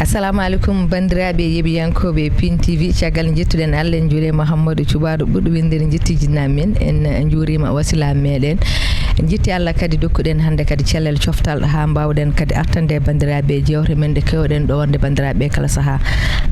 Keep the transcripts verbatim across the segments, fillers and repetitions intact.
Assalamu aleykum, banndiraaɓe yeɓiyankooɓe Pin T V. Caggal njettuɗen Allah, en njuuriima Hammadou Cuɓaaɗo ɓurɗo winndere njetti jinnaaɓe men. En njuuriima wasiilaaɓe meɗen. En njetti Allah kadi dokkuɗen hannde kadi cellal coftal haa mbaawɗen kadi artande banndiraaɓe jewte men ɗe keewɗen ɗo wonde banndiraaɓe kala sahaa.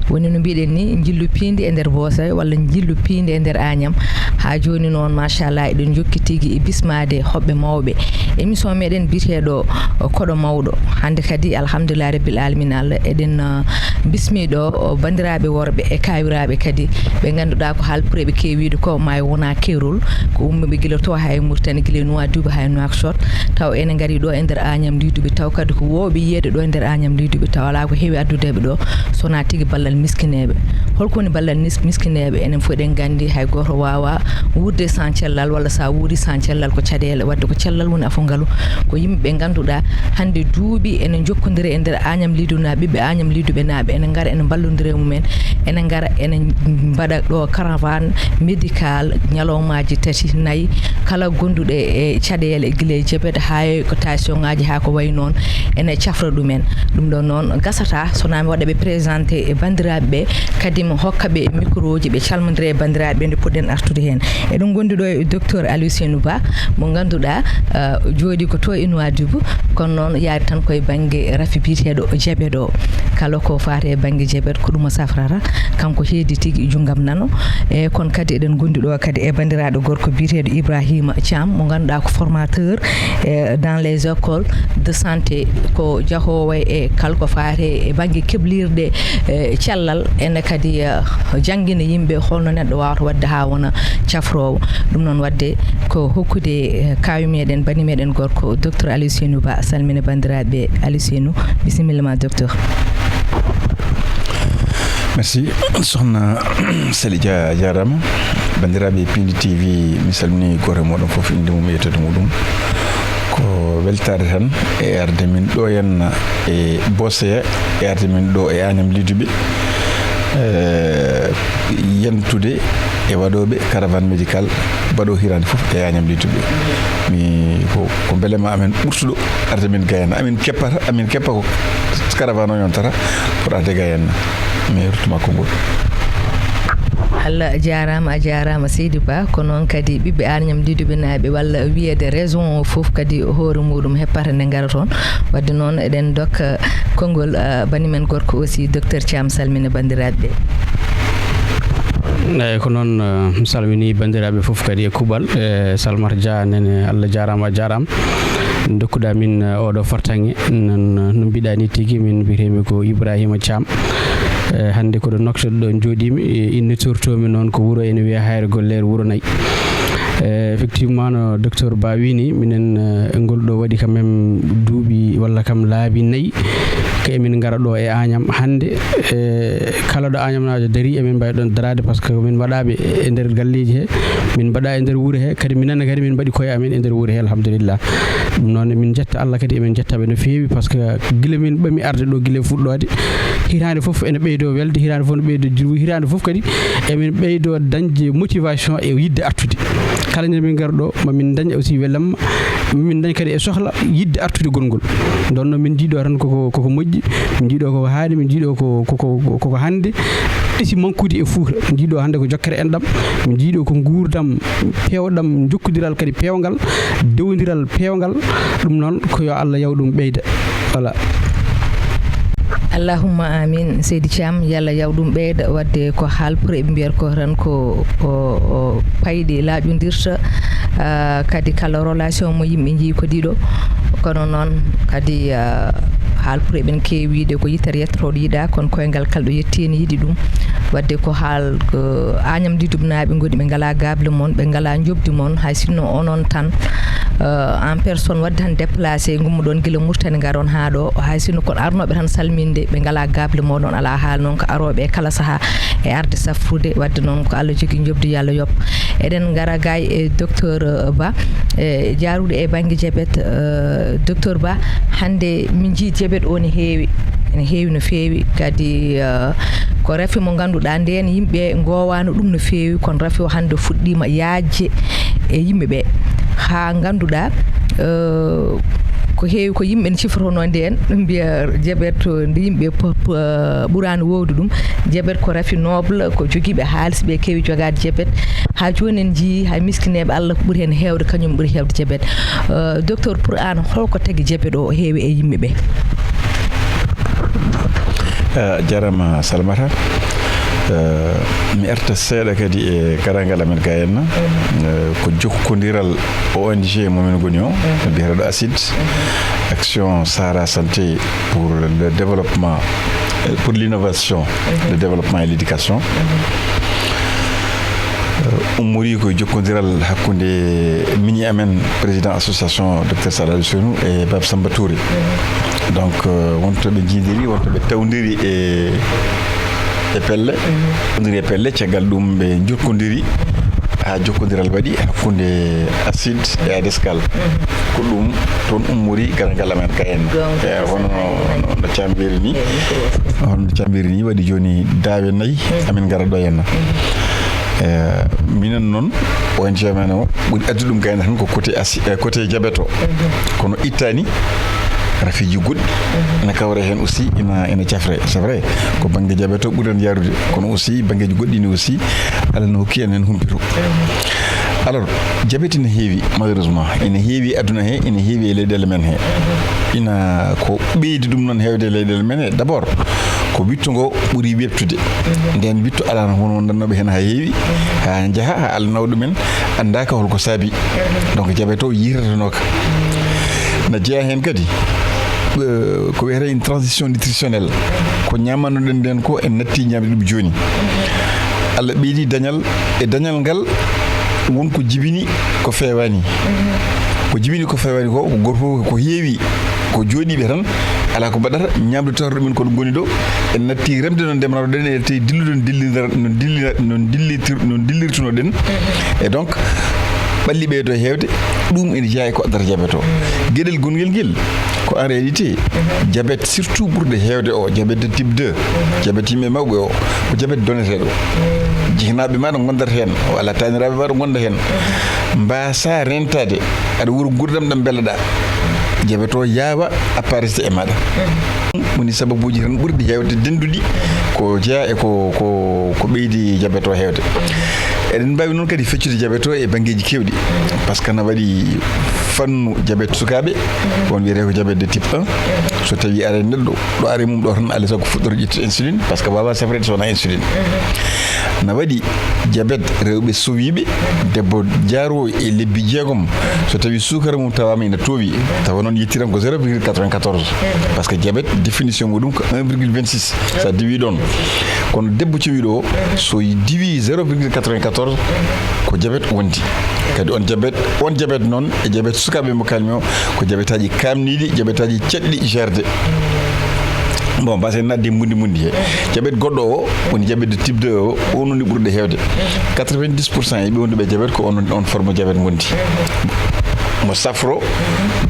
Woni no mbiɗen ni, njillu piindi e nder boosay walla njillu piindi e nder Agnam. Haa jooni noon, machallah, eɗen njokki tigi e bismaade hoɓɓe mawɓe. Émission meɗen biyeteeɗo Koɗo Mawɗo. Hannde kadi, alhamdulillah rabbil alamin, Allah, eɗen, uh, bismi ɗo, o, banndiraaɓe worɓe e kaawiraaɓe kadi, ɓe ngannduɗaa ko haalpureeɓe keewiiɗo ko maayo wona keerol, ko ummiiɓe gila to haa e Mauritanie, gila e Nouadhibou haa e Nouakchott, taw ene ngari ɗo e nder Agnam Lidoɓe, taw kadi ko woowɓe yiyeede ɗo e nder Agnam Lidoɓe, taw alaa ko heewi addudeɓe ɗo, so wonaa tigi ballal miskineeɓe. Holko woni ballal nis-, miskineeɓe? Enen fof eɗen nganndi hay gooto waawaa wuurde sans cellal, walla so a wuuri sans cellal ko caɗeele. Wadde ko cellal woni afo ngalu. Ko yimɓe ɓe ngannduɗaa hannde duuɓi ene njokkondiri e nder Agnam Lido, na ɓiɓɓe Agnam Lidoɓe naaɓe ene ngara ene mballondira e mumen, ene ngara ene mbaɗa ɗo caravane médical ñalawmaaji tati, nayi, kala gonduɗo e caɗeele gila e jabet haa e ko tension ŋaaji haa ko wayi noon, ene cafra ɗumen. Ɗum ɗo noon gasata so wonaa mi waɗa ɓe présenté e banndiraaɓe ɓe, kadi mi hokka ɓe micro ji, ɓe calmondira e banndiraaɓe ɓe nde puɗɗen artude heen. Eɗen ngondi ɗo e docteur Aliou Seynou Ba, mo ngannduɗaa, eh, jooɗi ko to e Nouadhibou, kono noon yaari tan koye bannge rafi biyeteeɗo jabet o. Kala ko faati e bannge jabet, ko ɗum o safrata, kanko heedi tigi junngam nano. E kono kadi eɗen ngondi ɗo kadi e banndiraaɗo gorko biyeteeɗo Ibrahima Thiam, mo ngannduɗaa ko formateur, eh, dans les écoles de santé, ko jahoowo e kala ko faati e bannge keblirɗe, eh, cellal, ene kadi, eh, janngina yimɓe holno neɗɗo waawata waɗde haa wona cafroowo. Ɗum noon waɗde ko hokkude, eh, kaawi meɗen, bani meɗen gorko, docteur Aliou Seynou Ba, salmina banndiraaɓe. Aliou Seynou, bisimilla ma, docteur. Merci. Sohna Sali Dia, a jaaraama. Banndiraaɓe Pindi T V, mi salmini gooto e mooɗon fof, innde mum e yettoode muɗum. Ko weltaare tan e arde min ɗo henna e Boseya, e arde min ɗo e Agnam Lidoɓe, eh, yentude e waɗooɓe caravane médical, mbaɗo hiraande fof e Agnam Lidoɓe. Mi ko, ko mbelema amen ɓurtuɗo arde min ga henna. Amin keppata, amin keppa ko caravane o yontata pour arde ga henna. Mi ruttuma konngol. Allah jaaraama, a jaaraama seydi Ba. Ko noon kadi ɓiɓɓe Agnam Lidoɓe naaɓe, walla wiyeede région o fof kadi hoore muɗum heppata nde ngara toon. Wadde noon eɗen ndokka konngol, ah, bani men gorko aussi, docteur Thiam, salmina banndiraaɓe ɓe. Eeyi, ko noon, eh, mi salmini banndiraaɓe fof kadi e kuuɓal, eh, Salmata Dia, nene, Allah jaaraama, a jaaraama. Ndokkuɗaa min, eh, oɗo fartaŋŋe. Noon, eh, no mbiɗaa ni tigi, min mbiyetee-mi ko Ibrahima Thiam. Eh, hannde ko ɗo Nouakchott ɗo njooɗii-mi, eh, innitortoo-mi noon ko wuro ene wiyee Hayre Golleere, Wuro Nayi. Eh, effectivement, no docteur Ba wii ni, minen, eh, ngol ɗo waɗi quand même duuɓi walla kam laabi nayi ko emin ngara ɗo e Agnam. Hannde, eh, kala ɗo Agnamnaajo darii, emin mbaawi ɗoon daraade, par ce que min mbaɗaaɓe e nder galleeji he, min mbaɗa e nder wuro he, kadi minen kadi min mbaɗi koye amen e nder wuro he, alhamdulillah. Ɗum noon, min njetta Allah kadi, emin njetta ɓe no feewi, par ce que gila min ɓami arde ɗo, gila e fuɗɗoode, hitaande fof ene ɓeydoo welde, hitaande fof ne ɓeydoo jirwi, hitaande fof kadi emin ɓeydoo dañde motivation e yiɗde artude. Kala nde min ngara ɗo, ma min ndañ aussi welamma, ma min ndañ kadi e sohla yiɗde artude gongol. Ɗum noon, min njii ɗo tan koko, koko moƴƴi, min njii ɗo koko haaɗi, min njii ɗo ko, koko, koko hannde ɗesi mankude e Fuuta. Min njii ɗo hannde ko jokkere enɗam, min njii ɗo ko nguurndam peewɗam, jokkodiral kadi peewngal, dewondiral peewngal. Ɗum noon, ko yo Allah yaw ɗum ɓeyda. Voilà. Allahumma amin, seydi Thiam, yo Allah yaw ɗum ɓeyda. Wadde ko haalpure ɓe mbiyata ko tan ko, ko, ko payɗi laaƴondirta, ah, kadi kala relation mo yimɓe njii ko ɗiɗo. Kono noon kadi, ah, haalpure ɓen keewi wiide ko yittere yettotoɗo yiɗaa, kono koyngal kala ɗo yetti ene yiɗi ɗum. Wadde ko haal, ko Agnam Lidoɓe naaɓe ngoni, ɓe ngalaa gable mon, ɓe ngalaa njoɓdi mon, hay sinno onon tan, eh, en personne, waɗde tan déplacé, ngummoɗon gila Mauritanie ngaron haa ɗo, hay sinno kon arnoɓe tan salminde, ɓe ngalaa gable moɗon, alaa haal noon ko arooɓe e kala sahaa e arde safrude. Wadde noon ko Allah jogii njoɓdi, yo Allah yoɓ. Eɗen ngara gay e docteur, eh, Ba, e jaarude e bannge jabet, eh, docteur Ba, hannde min njii jabet o ne heewi, ene heewi no feewi, kadi, eh, ko rafi mo ngannduɗaa ndeen yimɓe ngoowaano ɗum no feewi, kono rafi o hannde fuɗɗiima yaajde e yimɓe ɓe, haa ngannduɗaa, eh, Ko heewi ko yimɓe ne cifrotonoo ndeen, mbiya jabet, nde yimɓe po- po- ɓuraani woowde ɗum. Jabet ko rafi noble, ko jogiiɓe haalis ɓe keewi jogaade jabet. Haa jooni en njiyii hay miskineeɓe Allah ko ɓuri heen heewde, kañum ɓuri heewde jabet. Eh, docteur, pour aan, holko tagi jabet o heewi e yimɓe ɓe? Eh, jarama Salimata. Eh, mi arta seeɗa kadi e garagal amen ga henna. Eh, ko jokkondiral O N G momin ngoni o, no biyeteɗo ACID, Action Sahara Santé pour le développement, euh, pour l'innovation, le développement et l'éducation. Euh, ummori ko jokkondiral hakkunde miñi amen, président association, docteur Saad Aliou Soynou, e Baba Samba Touré. Donc, euh, wonto ɓe jiidiri, wonto ɓe tawdiri e e pelle. Tawdiri e pelle, caggal ɗum ɓe jokkodiri haa jokkondiral waɗi hakkunde ACID e ADESCAL. Ko ɗum toon ummori garagal amen ga henna. Eyi, hono no, no Caam wiiri ni. Hono no Caam wiiri ni, waɗi jooni daawe nayi amin ngara ɗo henna. Eyi, minen noon, O N G men o ɓuri addude ɗum ga henna tan ko côté ACI-, eh, côté jabet o. Kono ittani rafiiji goɗɗi ene kawra heen aussi, ina, ina cafre, c'est vrai, ko bannge jabet o ɓuri en yaarude, kono aussi banngeeji goɗɗi ne aussi, Allah ne hokki en heen humpito. Alors, jabet ina heewi, malheureusement, ina heewi aduna he, ina heewi e leyɗeele men he. Ina ko ɓeydi ɗum noon heewde e leyɗeele men he, d'abord, ko witto ngo ɓuri weɓtude. Ndeen witto alaa hono wondannooɓe heen haa heewi, haa njaha, haa Allah nawa ɗumen, anndaaka holko saabi. Donc, jabet o yiytatanooka. Na jeyaa heen kadi, eh, ko wiyetee une transition nutritionnelle. Ko ñamannoɗen ndeen ko, en natti ñamde ɗum jooni. Allah ɓeydi dañal, e dañal ngal won ko jibini, ko feewaani. Ko jibini, ko feewaani ko, ko gooto fof ko heewi, ko jooɗiiɓe tan, alaa ko mbaɗata, ñamde tawata ɗumen ko ɗum ngoni ɗo. En natti remde no ndemanoɗen, en natti dillude no dillidar-, no dillira-, no dillitir-, no dillirtunoɗen. Et donc, ɓalli ɓeydo heewde, ɗum ene jeyaa e ko addata jabet o. Geɗel gongel ngel, ko en réalité, jabet surtout ɓurɗo heewde o, jabet de type deux, jabet yimɓe mawɓe o, ko jabet doneteeɗo. Jihnaaɓe ma no ngondata heen, walla taaniraaɓe ma no ngonda heen. Mbaasaa rentaade, aɗa wuura nguurndam ɗam mbelaɗaa. Jabet o yaawa apparaître e maaɗa. Woni sababuuji tan ɓurɗi heewde dennduɗi ko jeyaa e ko, ko, ko ɓeydi jabet o heewde. Eɗen mbaawi noon kadi feccude jabet o e banngeeji keewɗi. Par ce que na waɗi fannu jabet sukaaɓe, on wiyetee ko jabet de type un. So tawii aray neɗɗo, ɗo aray mum ɗo tan, alaa sago fuɗɗoto ƴettude insuline, par ce que waawaa safreede so wonaa insuline. Na waɗi jabet rewɓe sowiiɓe, debbo jaaroowo e lebbi jeegom, so tawii suukara mum tawaama ina toowi, tawa noon yettiran ko zéro virgule quatre-vingt-quatorze. Par ce que jabet, définition muɗum ko un virgule vingt-six. So a diwii ɗoon. Kono debbo cowiiɗo o, so diwii zéro virgule quatre-vingt-quatorze, ko jabet wondi. Kadi on jabet, on jabet noon e jabet sukaaɓe mo kaalmi o, ko jabetaaji kaamniiɗi, jabetaaji ceɗɗi gérde. Bon, mbaasen naatde mbundi mbundi he. Jabet goɗɗo o, woni jabet de type deux o, o noon ɓurɗo heewde. Quatre-vingt-dix pour cent e ɓe wonduɓe jabet ko on, on forme jabet ngondi. Mo safro,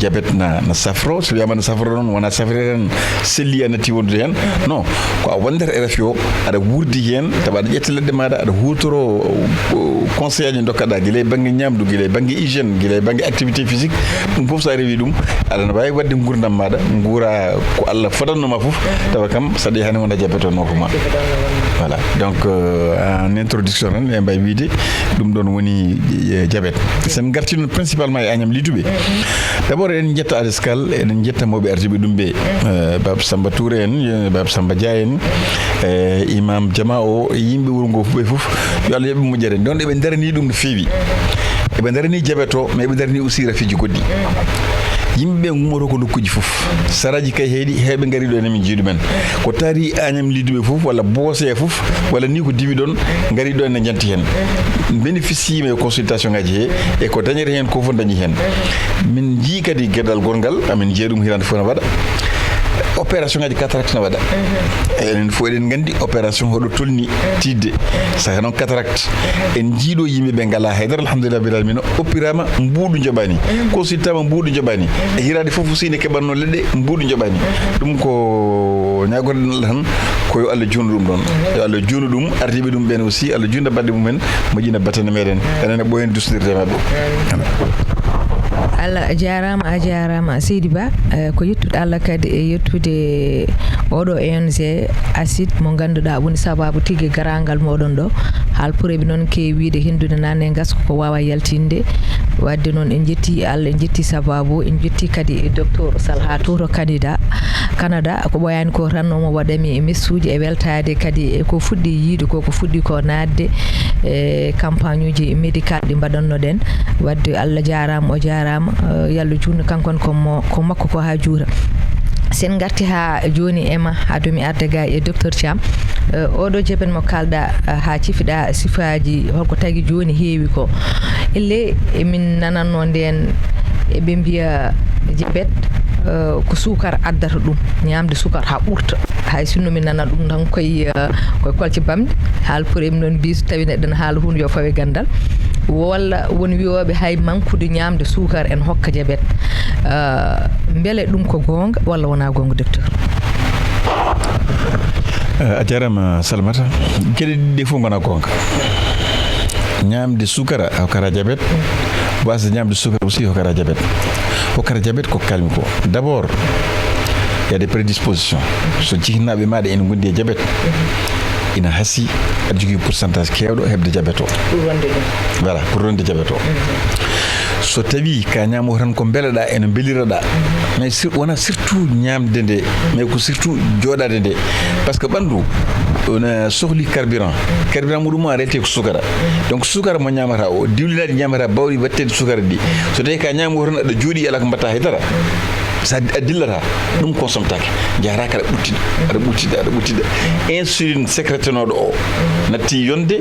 jabet na, na safro, so wiyaama na safro noon, wonaa safre tan selli a natti wondude heen. Non, ko a wondata e rafi o, aɗa wuurdi heen, tawa aɗa ƴetta leɗɗe maaɗa, aɗa huutoro, o, conseil aji dokkaɗa, gila e bannge ñaamdu, gila e bannge hygiène, gila e bannge activité physique, ɗum fof so a rewi ɗum, aɗa waawi waɗde nguurndam maaɗa, nguura ko Allah fodanno ma fof, tawa kam saɗi hani wona jabet o noko ma. Voilà. Donc, euh, en introduction tan, en mbawi wiide, ɗum ɗon woni, eh, jabet. Sen garti noon principalement e Agnam Lidoubé. D'abord, eɗen jetta ADESCAL, eɗen jetta mawɓe ardiiɓe ɗum ɓe. Eh, Baba Samba Touré en, eh, Baba Samba Dia en, eh, Imam Jama o, e yimɓe wuro ngo fof ɓe fof, yo Allah yoɓe moƴƴere. Ɗon eɓe darani ɗum no feewi. Eɓe darani jabet o, mais eɓe darani aussi rafiiji goɗɗi. Yimɓe ɓe ngummoto ko nokkuuji fof. Saraaji kay heeɗi, heewɓe ngari ɗo ene min jiidu men. Ko taari Agnam Lidoubé fof, walla Boosé fof, walla ni ko diwi ɗon, ngari ɗo ene njanti heen. Bénéficier e consultation ngaji he, e ko dañete heen ko fof dañi heen. Min njii kadi geɗal gonngal, amin njiya ɗum hitaande fof na waɗa. Opération ngaji cataracte na waɗa. Enen fof eɗen nganndi opération hoɗo tolni tiiɗde. Saka noon cataracte. En njiiɗo yimɓe ɓe ngalaa haydara, alhamdulillah, rabbil alamina, oppiraama mbuuɗu njoɓaani. Consultaama mbuuɗu njoɓaani. E hiraade fof aussi ne keɓatnoo leɗɗe mbuuɗu njoɓaani. Ɗum ko ñaagoɗen Allah tan, ko yo Allah juutnu ɗum ɗon. Yo Allah juutnu ɗum, ardiiɓe ɗum ɓeen aussi, Allah juutna baɗɗe mum en, moƴƴina battane meɗen. Enen e ɓooyen dusnirde e maɓɓe. Allah jaaraama, a jaaraama, Seydi Ba. Eh, ko yettude Allah kadi e yettude oɗo O N G ACID mo ngannduɗaa woni sabaabu tigi garaangal moɗon ɗo. Haal pureeɓe noon keewi wiyde henndude naane ngas ko waawaa yaltinde. Waɗde noon en njetti Allah, en njetti sabaabu, en njetti kadi docteur Salha Touré Canada. Canada, ko ɓooyaani ko tan omo waɗa mi e messuuji e weltaade kadi e ko fuɗɗi yiyde ko, ko fuɗɗi ko naatde e campagne uji médical ɗi mbaɗannoɗen. Waɗde Allah jaaraama, o jaaraama, eh, yo Allah juutnu kankone ko mo, ko makko ko haa juuta. So en ngarti haa jooni e ma, haa to mi arda ga e docteur Thiam, eh, oɗo jabet mo kaalɗa, eh, haa cifiɗa sifaaji, holko tagi jooni heewi ko? Elle emin nanannoo ndeen eɓe mbiya jabet, eh, ko suukar addata ɗum, ñaamde suukar haa ɓurta. Hay sinno min nana ɗum tan koye, eh, koye kolce bamɗe, haal pour emin noon mbiyi so tawi neɗɗo ne haala huunde yo fawe ganndal. Walla won wiyooɓe hay mankude ñaamde suukar en hokka jabet. Eh, mbele ɗum ko goonga walla wonaa goonga, docteur? Eh, a jaaraama Salimata. Geɗe ɗiɗi ɗe fof ngonaa goonga. Ñaamde suukara hokkata jabet, waasde ñaamde suukara aussi hokkata jabet. Hokkata jabet ko kalmi ko. D'abord, il y a des prédispositions. So jihinnaaɓe maaɗa ene ngondi e jabet, ina hasii aɗa jogii pourcentage keewɗo heɓde jabet o. Pour wonde ɗum. Voilà, pour wonde jabet o. So tawi ka ñaamo tan ko mbeleɗa ene mbeliraɗa, mais sur, wona surtout ñamde nde, mais ko surtout jooɗade nde, parce que ɓandu ene sohli carburant. Carburant muɗum o en réalité ko sukara. Donc sukara mo ñamata o, diwlinaɗi ñamata bawɗi wattede sukara ɗi, so tawi ka ñaamo tan aɗa jooɗi ala ko mbatta haydara, sa a dillata, ɗum consomtake, jahata kaɗa ɓuttida, aɗa ɓuttida, aɗa ɓuttida. Insuline sécrétenoɗo o natti yonde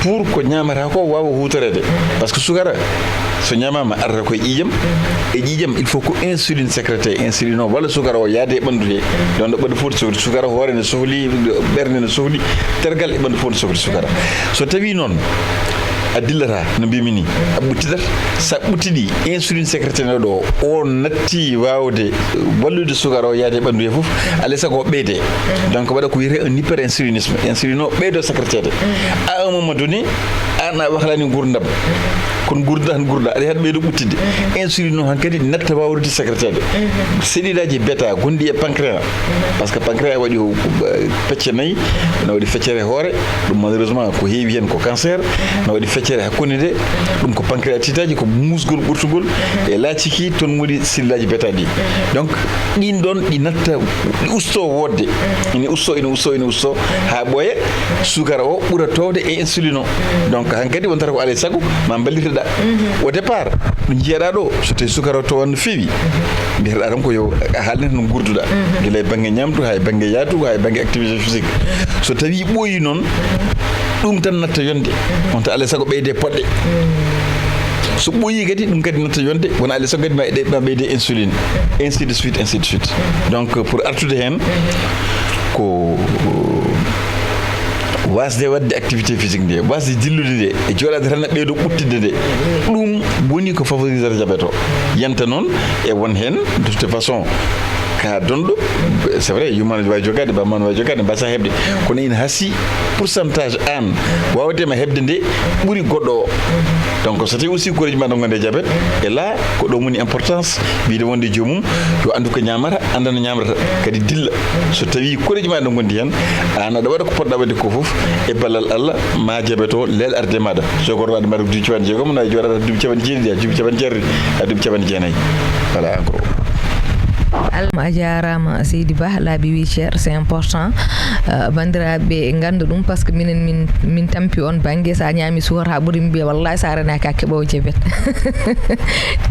pour ko ñamata ko wawa hutorede, parce que sukara so ñamama arata koye ƴiƴam. E ƴiƴam il faut ko insuline sécrété, insuline o walla sukara o yaade e ɓandu he. Ɗon ɗo ɓandu fof ne sohli sukara, hoore ne sohli, ɓernde ne sohli, tergal e ɓandu fof ne sohli sukara. So tawi noon a dillata no mbimi ni, a ɓuttidat, sa ɓuttidi insuline sécrétenoɗo o, o natti wawde wallude sukara o yaade e ɓandu he fof, alay sago o ɓeyde. Donc waɗa ko wiyete un hyperinsulinisme, insuline o ɓeydo sécrétede. À un moment donné, an a wahlani gurdam, kono gurda tan gurda, aɗa hen ɓeydo ɓuttidde. Insuline o hankadi natta wawrude sécrétede. Cellulaji bêta gonɗi e pancréas, parce que pancréas waɗi ko, ko, eh, pecce nayi, no waɗi feccere hoore, ɗum malheureusement ko heewi hen ko cancer, no waɗi feccere hakkunde nde, ɗum ko pancréatitaji, ko musgol ɓurtugol, e laaciki toon woni cellulaji bêta ɗi. Donc ɗin ɗon ɗi natta, ɗi usto wodde, ina usto, ina usto, ina usto, ha ɓooya, sukara o ɓura towde e insuline o. Donc hankadi wontata ko alay sago ma mballitoɗa. Au départ ɗo jiyaɗa ɗo, so tawi sukara o towan no feewi, mbiyataɗa tan ko yo a haalnete no gurduɗa, gila e bangge ñamdu, ha e bangge yaadu, ha e bangge activité physique. So tawi ɓooyi noon, ɗum tan natta yonde, on tan alay sago ɓeyde poɗɗe. So ɓooyi kadi, ɗum kadi natta yonde, wona alay sago kadi ma ɓeyde insuline, ainsi de suite, ainsi de suite. Donc pour artude hen, ko wasde wadde activité physique nde, wasde dillude nde, e jooɗade tan ɓeydo ɓuttidde nde, ɗum woni ko favorisata diabète o. Yanta noon e won hen, de toute façon, ka donɗo, c'est vrai, yumma ne wawi jogade, bamma ne wawi jogade, mbasa heɓde, kono ina hasi pourcentage an wawdema heɓde nde ɓuuri goɗɗo o. Donc so tawi aussi koreji ma ɗon gonde diabète, e la ko ɗo woni importance wide wonde joomum yo andu ko ñamata, anda no ñamrata, kadi dilla. So tawi koreji ma ɗon gondi hen, an aɗa waɗa ko poɗɗa wadde ko fof, e ballal Allah ma diabète o leel arde maɗa. So goto waɗa mbaɗa duuɓi capanɗe jeegom, na jooɗata duuɓi capanɗe jeeɗiɗi, ha duuɓi capanɗe jeetati, ha duuɓi capanɗe jeenayi. Voilà, en gros. Alma, a jaaraama, Seydi Bah, laabi wi cher, c'est important. Euh, banndiraaɓe ngannda ɗum, parce que minen min, min tampi on bannge, so a ñaami suwata haa ɓuri, mbiya wallahi so a renaaki a keɓoowo jabet.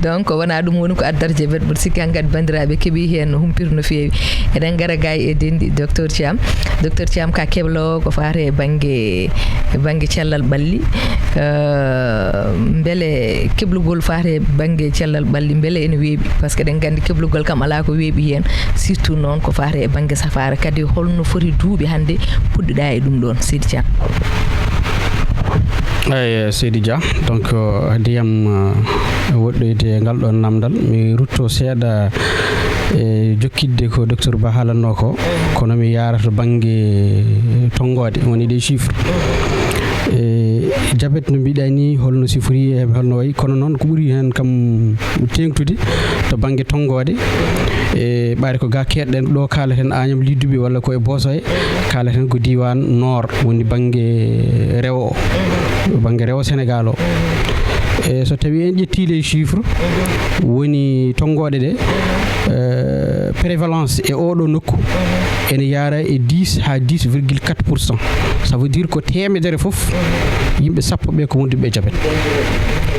Donc wonaa ɗum woni ko addata jabet, mboɗo sikki hankadi banndiraaɓe keɓii heen humpito no feewi. Eɗen ngara gay e denɗi docteur Thiam. Docteur Thiam ka kebloowo ko faati e bannge, e bannge cellal ɓalli. Euh, mbele keblugol faati e bannge cellal ɓalli mbele ene weeɓi? Parce que eɗen nganndi keblugol kam alaa ko weeɓi heen, surtout noon ko faati e bannge safaara. Kadi holno foti duuɓi hannde puɗɗiɗaa e ɗum ɗoon, Seydi Thiam? Eyi, Seydi Dia, donc, euh, ndiyam, euh, woɗɗoyde e ngal ɗoon namdal, mi rutto seeɗa e jokkidde ko docteur Ba haalatnoo ko, kono mi yaara to bannge tonngoode, woni ɗee chiffres. E, Jabet no mbiɗa ni, holno sifori e holno wayi, kono noon ko ɓuri heen kam teeŋtude to bannge tonngoode. E ɓaade ko ga keedɗen ɗo, kaaleten Agnam Lidduɓe walla ko e Boosoye, kaaleten ko diiwaan Nord, woni bannge rewo o, bannge rewo Senegaal o. E so tawii en ƴettii les chiffres, woni tonngooɗe ɗe, eh, prévalence e oɗo nokku ene yaara e dix haa dix virgule quatre pour cent. Ça veut dire ko teemedere fof, yimɓe sappo ɓe ko wonduɓe e jabet.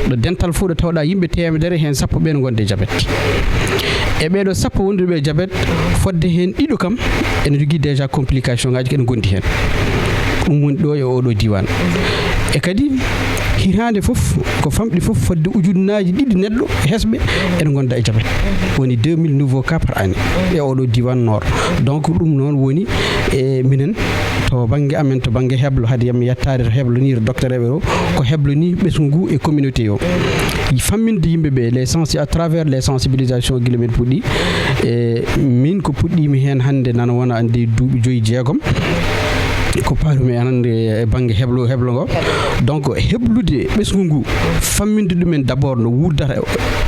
Ɗo dental fof ɗo tawɗa yimɓe teemedere, heen sappo ɓe ne ngonde e jabet. E ɓeeɗo sappo wonduɓe e jabet, fodde heen ɗiɗo kam ene jogii déjà complication ngaji ko ene ngondi heen. Ɗum woni ɗo e oɗo diiwaan. E kadi hitaande fof ko famɗi fof fodde ujunnaaji ɗiɗi neɗɗo hesɓe ene ngonda e jabet. Woni deux mille nouveaux cas par année e oɗo diiwaan Nord. Donc ɗum noon woni e minen to bannge amen, to bannge heblo, hade yam yettaade to heblo ni, to docteur eɓe ɗo, ko heblo ni ɓesngu ngu e communauté o. Famminde yimɓe ɓe, les sensi-, à travers les sensibilisations gila min puɗɗi. E min ko puɗɗimi heen hannde nana wona anndi duuɓi joyi jeegom. Ko paarumi hannde e bannge heblo, heblo ngo. Donc heblude ɓesngu ngu, famminde ɗumen d'abord no wuurdata.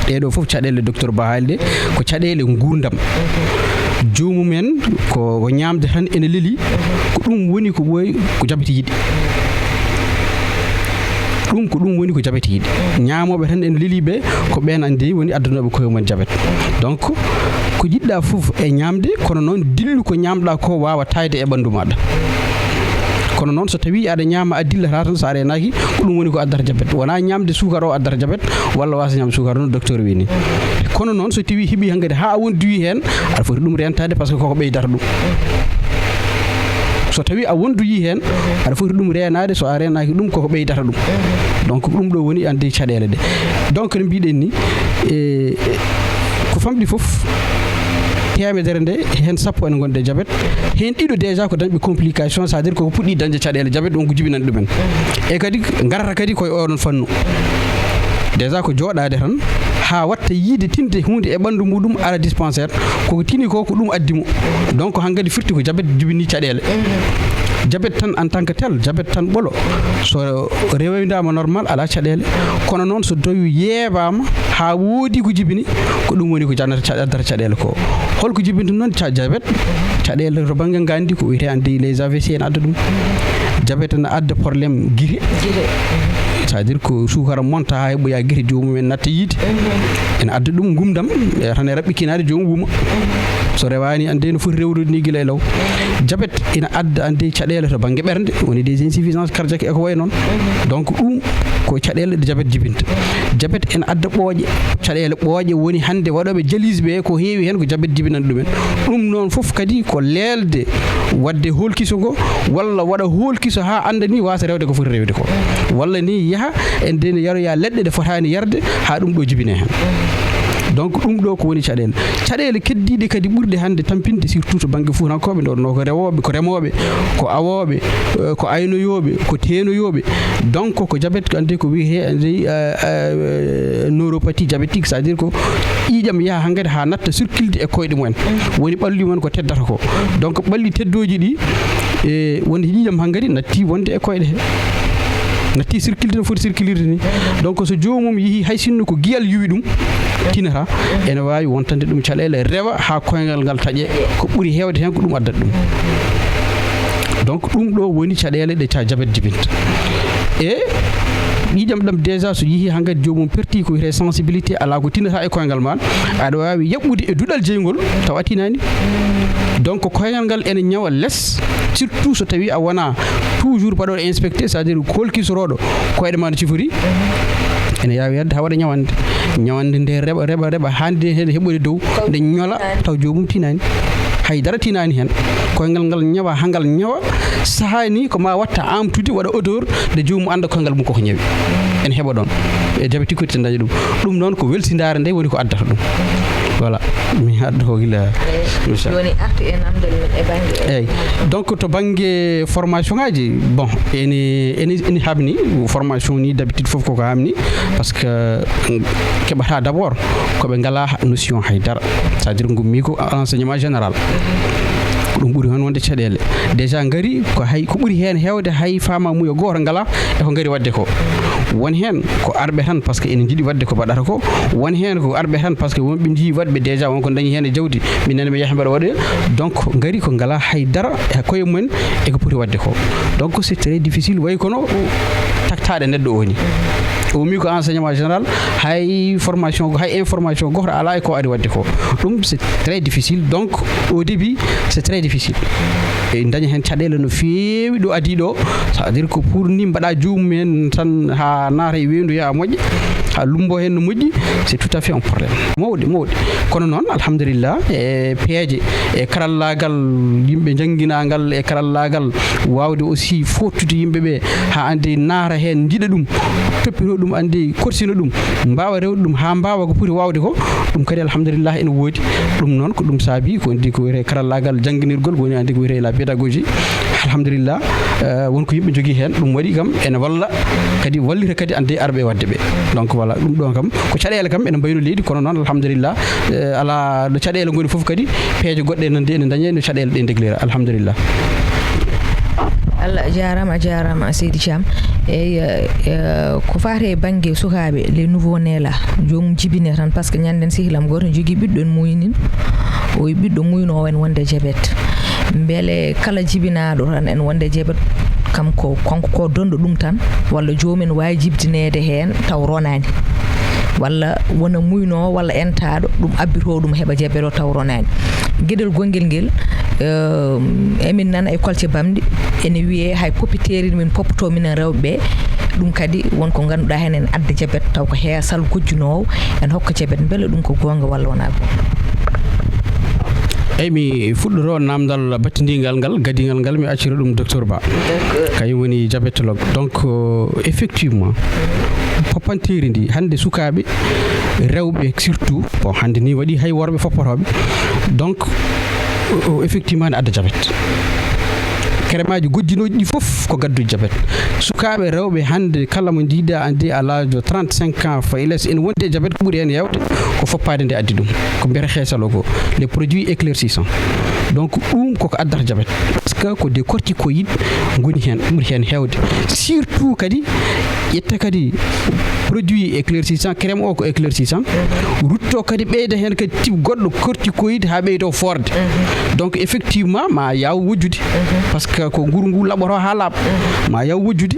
Ɗeɗo fof caɗeele docteur Ba haali ɗe, ko caɗeele nguurndam. Joomum en ko, ko ñaamde tan ene leli, ko ɗum woni ko ɓooy ko jabet yiɗi. Ɗum ko ɗum woni ko jabet yiɗi. Ñaamooɓe tan ene leli ɓe, ko ɓeen anndi woni addanooɓe koye mumen jabet. Donc ko jiɗɗa fof e ñaamde, kono noon dillu ko ñaamɗa ko waawa taayde e ɓanndu maaɗa. Kono noon so tawii aɗa ñaama a dillata tan, so a reenaaki, ko ɗum woni ko addata jabet. Wonaa ñaamde suukar o addata jabet, walla waasa ñaamde suukar no docteur wii ni. Kono noon so tawii heɓii hankadi haa a wondoyii heen, aɗa foti ɗum reentaade, parce que koko ɓeydata ɗum. So tawii a wondoyii heen, aɗa foti ɗum reenaade, so a reenaaki ɗum koko ɓeydata ɗum. Donc ɗum ɗo woni anndi caɗeele ɗe. Donc no mbiɗen ni, e, ko famɗi fof, teemedere nde heen sappo ene ngonde jabet. Heen ɗiɗo déjà ko dañɓe complication, c'est-à-dire koko puɗɗi dañde caɗeele jabet, ɗum ko jibinani ɗumen. E kadi ngarata kadi koye oɗon fannu. Déjà ko jooɗaade tan haa watta yiide tinde huunde e ɓanndu muɗum, ara dispensaire, koko tini ko, ko ɗum addi mo. Donc hankadi firti ko jabet jibini caɗeele. Jabet tan en tant que tel, jabet tan ɓolo. So rewendaama normal, alaa caɗeele. Kono noon so tawi yeebaama haa woodi ko jibini, ko ɗum woni ko jannata ca-, addata caɗeele ko. Holko jibinta noon ca-, jabet? Caɗeele to bannge nganndi ko wiyetee anndi les A V C ene adda ɗum. Jabet ene adda problème gite. Gite. C'est-à-dire ko suukara monta haa heɓoya gite, joomum en natta yiide. Ene adda ɗum ngumdam, e tan e raɓɓikinaade joomum wuma. So rewaani anndi no foti rewrude ni gila e law. Jabet ene adda anndi caɗeele to bannge ɓernde, woni des insuffisances cardiaques e ko wayi noon. Donc ɗum ko caɗeele ɗe jabet jibinta. Jabet ene adda ɓooƴe, caɗeele ɓooƴe woni hannde waɗooɓe dialyse ɓe ko heewi heen ko jabet jibinani ɗumen. Ɗum noon fof kadi ko leelde waɗde hoolkiso ngo, walla waɗa hoolkiso haa annda ni waasa rewde ko foti rewde ko. Walla ni yaha e nde ne yaroya leɗɗe ɗe fotaani yarde haa ɗum ɗo jibine heen. Donc ɗum ɗo ko woni caɗeele. Caɗeele keddiiɗe kadi ɓurɗe hannde tampinde, surtout to bannge fuutankooɓe, ɗo no ko rewooɓe, ko remooɓe, ko awooɓe, eh, ko aynoyooɓe, ko teenoyooɓe. Donc ko jabet ko anndi ko wiyetee anndi, eh, eh, neuropathie diabétique, c'est-à-dire ko ƴiiƴam yaha hankadi haa natta circulde e koyɗe mumen. Woni ɓalli mumen ko teddata ko. Donc ɓalli teddooji ɗi, e wonde ƴiiƴam hankadi natti wonde e koyɗe he. Natti circulde no foti circulirde ni. Donc so joomum yehi hay sinno ko giyal yuwi ɗum, tinata, ene waawi wontande ɗum caɗeele, rewa haa koyngal ngal taƴe. Ko ɓuri heewde heen ko ɗum addata ɗum. Donc ɗum ɗo woni caɗeele ɗe ca-, jabet jibinta. E ƴiiƴam ɗam déjà so yehi hankadi joomum perti ko wiyetee sensibilité, alaa ko tinata e koyngal ma, aɗa waawi yaɓɓude e duɗal jeyngol tawa a tinaani. Donc koyngal ngal ene ñawa les, surtout so tawi a wona toujours baɗooɗo inspecté, c'est-à-dire hoolkisorooɗo koyɗe ma no cifori. Ene yaawi yadde haa waɗa ñawande. Ñawande nde reɓa, reɓa, reɓa, haa nde heɓa heɓoyde dow, nde ñola, taw joomum tinaani. Hay dara tinaani heen. Koyngal ngal ñawa, haa ngal ñawa, sahaa ni ko ma watta amtude, waɗa odeur, nde joomum annda koyngal mum koko ñawi. Ene heɓa ɗoon. E jabeti ko ete daña ɗum. Ɗum noon ko welsindaare nde woni ko addata ɗum. Voilà. Mi adda ko gila. Eyi. Jooni arti e namdal men e bannge. Eyi. Donc to bannge formation ngaji, bon, ene, ene, ene haɓni, formation ni d'habitude fof koko haɓni, parce que, mm, keɓata d'abord ko ɓe ngala notion hay dara. C'est-à-dire ngummi ko enseignement général. Ɗum ɓuri heen wonde caɗeele. Déjà ngari ko hay, ko ɓuri heen heewde hay faamamuya gooto ngalaa e ko ngari waɗde ko. Won heen ko arɓe tan, parce que ene njiɗi waɗde ko mbaɗata ko. Won heen ko arɓe tan, parce que wonɓe njii waɗɓe déjà, won ko dañi heen e jawdi, min nani mi yaha mbaɗa waɗoya. Donc ngari ko ngalaa hay dara e koye mumen e ko poti waɗde ko. Donc c'est très difficile, way kono taktaaɗe neɗɗo o ni. O wi ko enseignement général, hay formation, hay information gooto alaa e ko ari waɗde ko. Ɗum c'est très difficile. Donc au début c'est très difficile. E daña heen caɗeele no feewi ɗo adii ɗo. C'est-à-dire ko pour ni mbaɗa joomum heen tan haa naata e weendu yaa moƴƴa, haa lumbo heen no moƴƴi, c'est tout à fait un problème mawɗo, mawɗo. Kono noon, alhamdulillah, e peeje, e karallaagal yimɓe njannginaagal, e karallaagal waawde aussi fooɗtude yimɓe ɓe haa anndi naata heen, njiɗa ɗum, toppito ɗum, anndi korsina ɗum, mbaawa rewde ɗum haa mbaawa ko poti waawde ko, ɗum kadi alhamdulillah ene woodi. Ɗum noon ko ɗum saabi ko ndi ko wiyetee karallaagal jannginirgol, woni anndi ko wiyetee la pédagogie. Alhamdulillah, eh, won ko yimɓe njogii heen, ɗum waɗi kam ene walla kadi, wallita kadi anndi arɓe waɗde ɓe. Donc voilà, ɗum ɗon kam ko caɗeele kam ene mbayno leydi, kono noon alhamdulillah, eh, alaa ɗo caɗeele ngoni fof kadi peeje goɗɗe nande ene dañee no caɗeele ɗe ndeglira, alhamdulillah. Allah jaaraama, a jaaraama Seydi Thiam. Eyi, eh, ko faati e bannge sukaaɓe, les nouveaux nés là, joomum jibinee tan, parce que ñannden sehil am gooto ne jogii ɓiɗɗo ene muuyni, o wi ɓiɗɗo muuynoowo ene wonde jabet. Mbele kala jibinaaɗo tan ene wonde jabet, kam ko kanko ko donɗo ɗum tan, walla joomum ene waawi jibdineede heen taw ronaani, walla wona muuynoowo walla entaaɗo, ɗum abbitoo ɗum heɓa jabet o taw ronaani. Geɗel gonngel ngel, eh, emin nana e kolce bamɗi ene wiyee hay poppiteeri min poppotoo minen rewɓe ɓe, ɗum kadi won ko ngannduɗaa heen ene adda jabet taw ko heesal gojjunoowo ene hokka jabet. Mbele ɗum ko goonga walla wonaa goonga? Eyi, mi fuɗɗoto naamndal battindiingal ngal, gadiingal ngal, mi accira ɗum docteur Ba. Kañum woni diabétologue. Donc, euh, effectivement, poppanteeri ndi hannde sukaaɓe, rewɓe surtout, bon, hannde ni waɗi hay worɓe foppotooɓe. Donc, o, o, effectivement, ne adda jabet. Keremaaji gojjinooji ɗi fof ko gadduji jabet. Sukaaɓe rewɓe hannde kala mo njiiɗa anndi à l'âge de trente-cinq ans fayi les ene wondi e jabet, ko ɓuri heen heewde ko foppaade nde addi ɗum. Ko mbiyata heesal o ko les produits éclaircissants. Donc ɗum koko addata jabet. Parce que ko des corticoïdes ngoni heen, ɓuri heen heewde. Surtout kadi ƴetta kadi produit éclaircissant, crème o ko éclaircissant, rutto kadi ɓeyda heen kadi type goɗɗo corticoïde haa ɓeydo foorde. Donc effectivement ma yaaw wojjude, parce que ko nguru ngu laɓɓoto haa laaɓa, ma yaaw wojjude.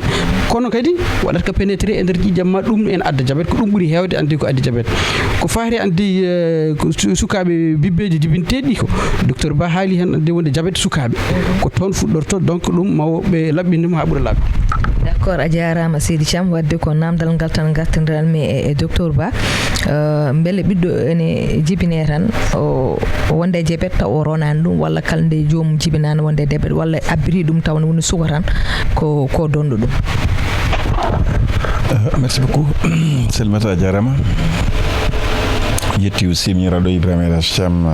Kono kadi waɗata ko pénétrer e nder ƴiiƴam ma, ɗum ene adda jabet, ko ɗum ɓuri heewde anndi ko addi jabet. Ko faati anndi, eh, ko su-, sukaaɓe bibbeeji jibinteeɗi ɗi ko docteur Ba haali heen anndi wonde jabet sukaaɓe ko toon fuɗɗorto, donc ɗum mawɓe laɓɓinde mo haa ɓura laaɓde. D'accord, a jaaraama Seydi Thiam, waɗde ko naamndal ngal tan ngartindiranmi e, e docteur Ba. Eh, mbele ɓiɗɗo ene jibinee tan o, o wonde e jabet taw o ronaani ɗum, walla kala nde joomum jibinaani wonde e jabet, walla abbiti ɗum taw ne woni suka tan ko, ko donɗo ɗum? Eh, merci beaucoup. Salimata, a jaaraama. Yetti aussi miñiraaɗo Ibrahima El Hadj Thiam,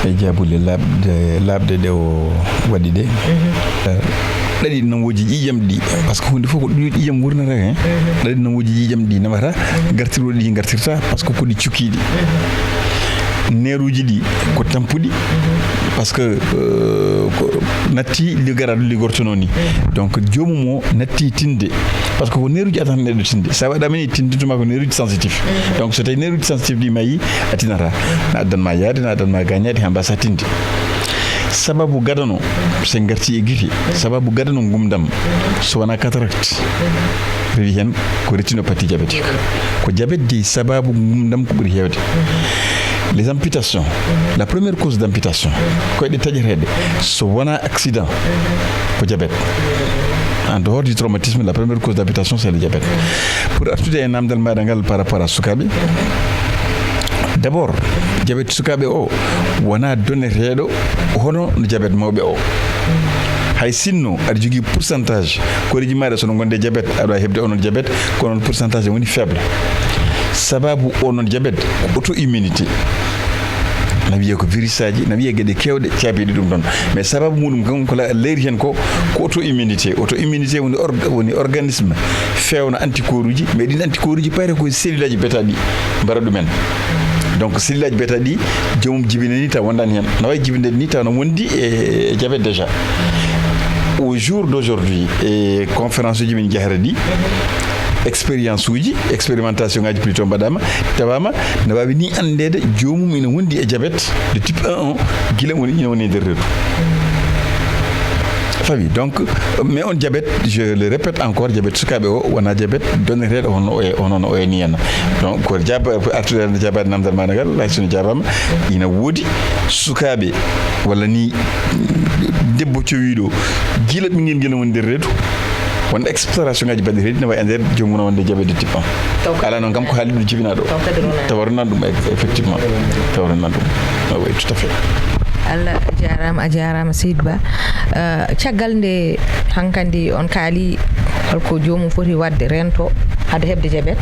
eh, e jaabulle laaɓde, laaɓɗe ɗe o waɗi ɗe. Eh, ɗaɗi nawooji ƴiiƴam ɗi, parce que huunde fof ko ɗum ƴiiƴam wurnata heen. Ɗaɗi nawooji ƴiiƴam ɗi nawata, gartirooɗi ɗi gartirta, parce que ko ɗi cukkiiɗi. Neeruuji ɗi ko tampuɗi, parce que, euh, ko natti ligaraɗo ligortono ni. Donc joomum o natti tinde, parce que ko neeruuji adata neɗɗo tinde. Sa waɗama ni tinde tuma ko neeruuji sensitif. Donc so tawi neeruuji sensitif ɗi mayi, a tinata. Na addan ma yaade, na addan ma gañaade, ha mbasa tinde. Sababu gadano, so en garti e gite, sababu gadano ngumdam, so wona cataracte, rewi hen ko rétinopathie diabétique. Ko diabète jeyi sababu ngumdam ko ɓuri heewde. Les amputations, la première cause d'amputation, koyɗe taƴeteeɗe, so wona accident, ko diabète. En dehors du traumatisme, la première cause d'amputation, c'est le diabète. Pour artude e namdal maɗa ngal par rapport à sukaaɓe, d'abord, diabète sukaaɓe o wona doneteeɗo hono no diabète mawɓe o. Hay sinno aɗa jogii pourcentage koreeji maɗa sono gonde diabète, aɗa wawi heɓde onon diabète, kono on pourcentage woni faible. Sababu onon diabète ko auto immunité. Na wiye ko virus aji, na wiye geɗe kewɗe caabiɗe ɗum ɗon. Mais sababu muɗum kan ko la-, leydi hen ko, ko auto immunité. Auto immunité woni or-, woni organisme fewno anticorps uji, mais ɗin anticorps uji payre koye cellule aji bêta ɗi mbara ɗumen. Donc, cellule aji bêta ɗi, joomum jibinani taw wondaani heen. No wayi jibinde ni taw no wondi e diabète déjà. Au jour d'aujourd'hui, e conférence uji min njahata ɗi, expérience uji, expérimentation ngaji plutôt mbaɗama, tawama no wawi ni anndeede joomum ina wondi e diabète de type un o, gila woni, ina woni e nder reedu. Fawi. Donc, mais on diabète, je le répète encore, diabète sukaaɓe o wona diabète donneteeɗo hono o e, hono no o e ni henna. Donc, ko jaba, artude jabaade namdal ma nagal, hay so no jabaama, ina woodi sukaaɓe walla ni debbo cowiiɗo gila ɓinngel ngel woni nder reedu, won exploration ngaji baɗɗi reedu ne wawi e nder joomum wonde diabète de type un. Taw kadi ala noon kam ko haali ɗum jibinaaɗo. Taw kadi ronani. Tawa ronani ɗum, eff-, effectivement. Tawa ronani ɗum. Ah oui, tout à fait. Allah jaaraama, a jaaraama, Seydi Ba. Eh, caggal nde hankadi on kaali holko joomum foti waɗde, rento, hade heɓde jabet,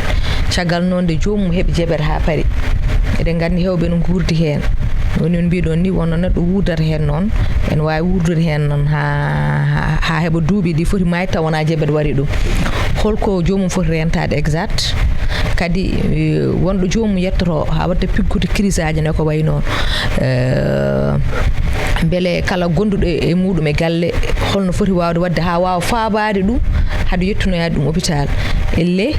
caggal noon nde joomum heɓi jabet haa paari, eɗen nganndi heewɓe no nguurdi heen. Woni on mbiɗon ni, wonno neɗɗo wuurdata heen noon, ene waawi wuurdude heen noon haa, haa, haa heɓa duuɓi ɗi foti maayde taw wonaa jabet waɗi ɗum. Holko joomum foti rentaade exact? Kadi, eh, wonɗo joomum yettoto haa waɗta piggude crise aji ne ko wayi noon. Eh, mbele kala gonduɗo e muɗum e galle, holno foti waawde waɗde haa waawa faabaade ɗum, hade yettunoyaade ɗum hôpital? Elle,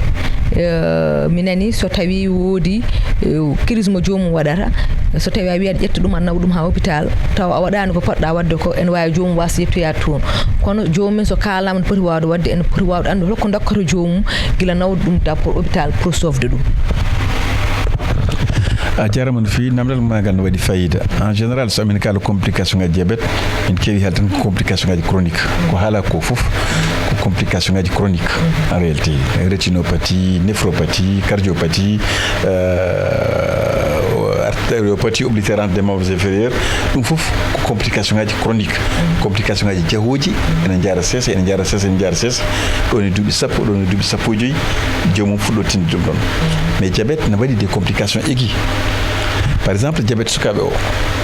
eh, mi nani so tawi woodi, eh, crise mo joomum waɗata, so tawi a wiyi aɗa ƴetta ɗum, a nawa ɗum haa hôpital, tawa a waɗaani ko poɗɗa waɗde ko, ene waawi joomum waasa yettoyaade toon. Kono joomum en so kaalama no poti waawde waɗde, ene poti waawde anndude holko dokkata joomum gila nawde ɗum d'abord hôpital pour sofde ɗum. A jarama no feewi, namdal ma ngal no waɗi fayida. En général, so amin kaala complication ngaji diabète, min keewi haalde tan ko complication ngaji chronique. Ko haala ko fof ko complication ngaji chronique. En réalité, rétinopathie, néphropathie, cardiopathie, euh, artériopathie oblitérante des membres inférieurs, ɗum fof ko complication ngaji chronique. Complication ngaji jahooji, ene njaara seesa, ene njaara seesa, ene njaara seesa. Ɗo ne duuɓi sappo, ɗo ne duuɓi sappo e joyi, joomum fuɗɗo tinde ɗum ɗon. Mais diabète ne waɗi des complications aiguës. Par exemple, diabète sukaaɓe o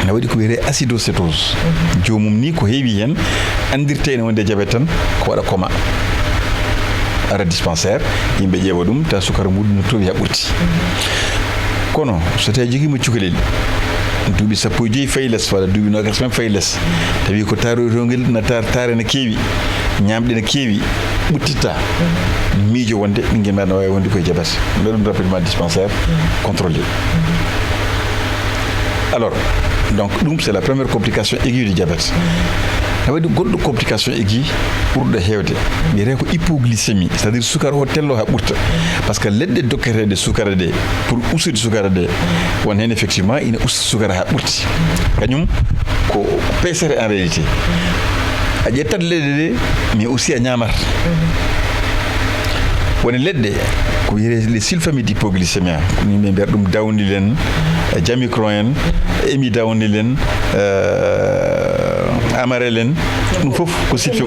ne waɗi ko wiyetee acidocétose. Joomum ni ko heewi heen anndirte ene wonde diabète tan, ko waɗa coma. Ara dispensaire, yimɓe ƴeewa ɗum, tawa sukara muɗum no towi haa ɓurti. Kono so tawi jogiima cukalel, duuɓi sappo e joyi fayi les, walla duuɓi noogas men fayi les, tawi ko taroytongel na tar-, taare na keewi, ñaamɗe na keewi, ɓuttitta, miijo wonde ɓinngel ma no waawi wonde koye diabète. Mbaɗa ɗum rapidement dispensaire, contrôlé. Alors, donc, ɗum, c'est la première complication aiguë du diabète. Ene waɗi goɗɗo complication aiguë ɓurɗo heewde, wiyetee ko hypoglycémie, c'est-à-dire sukara o tello haa ɓurta. Parce que leɗɗe dokketeeɗe sukara ɗe, pour ustude sukara ɗe, won heen effectivement ina usta sukara haa ɓurti. Kañum ko peesete en réalité. A ƴettat leɗɗe ɗe, mais aussi a ñaamat. Woni leɗɗe ko wiyetee les sulfamides hypoglycémiants, ko yimɓe mbiyata ɗum downhill en, jamicron en, amidownhill en, euh, amarel en, ɗum fof ko sulfa-,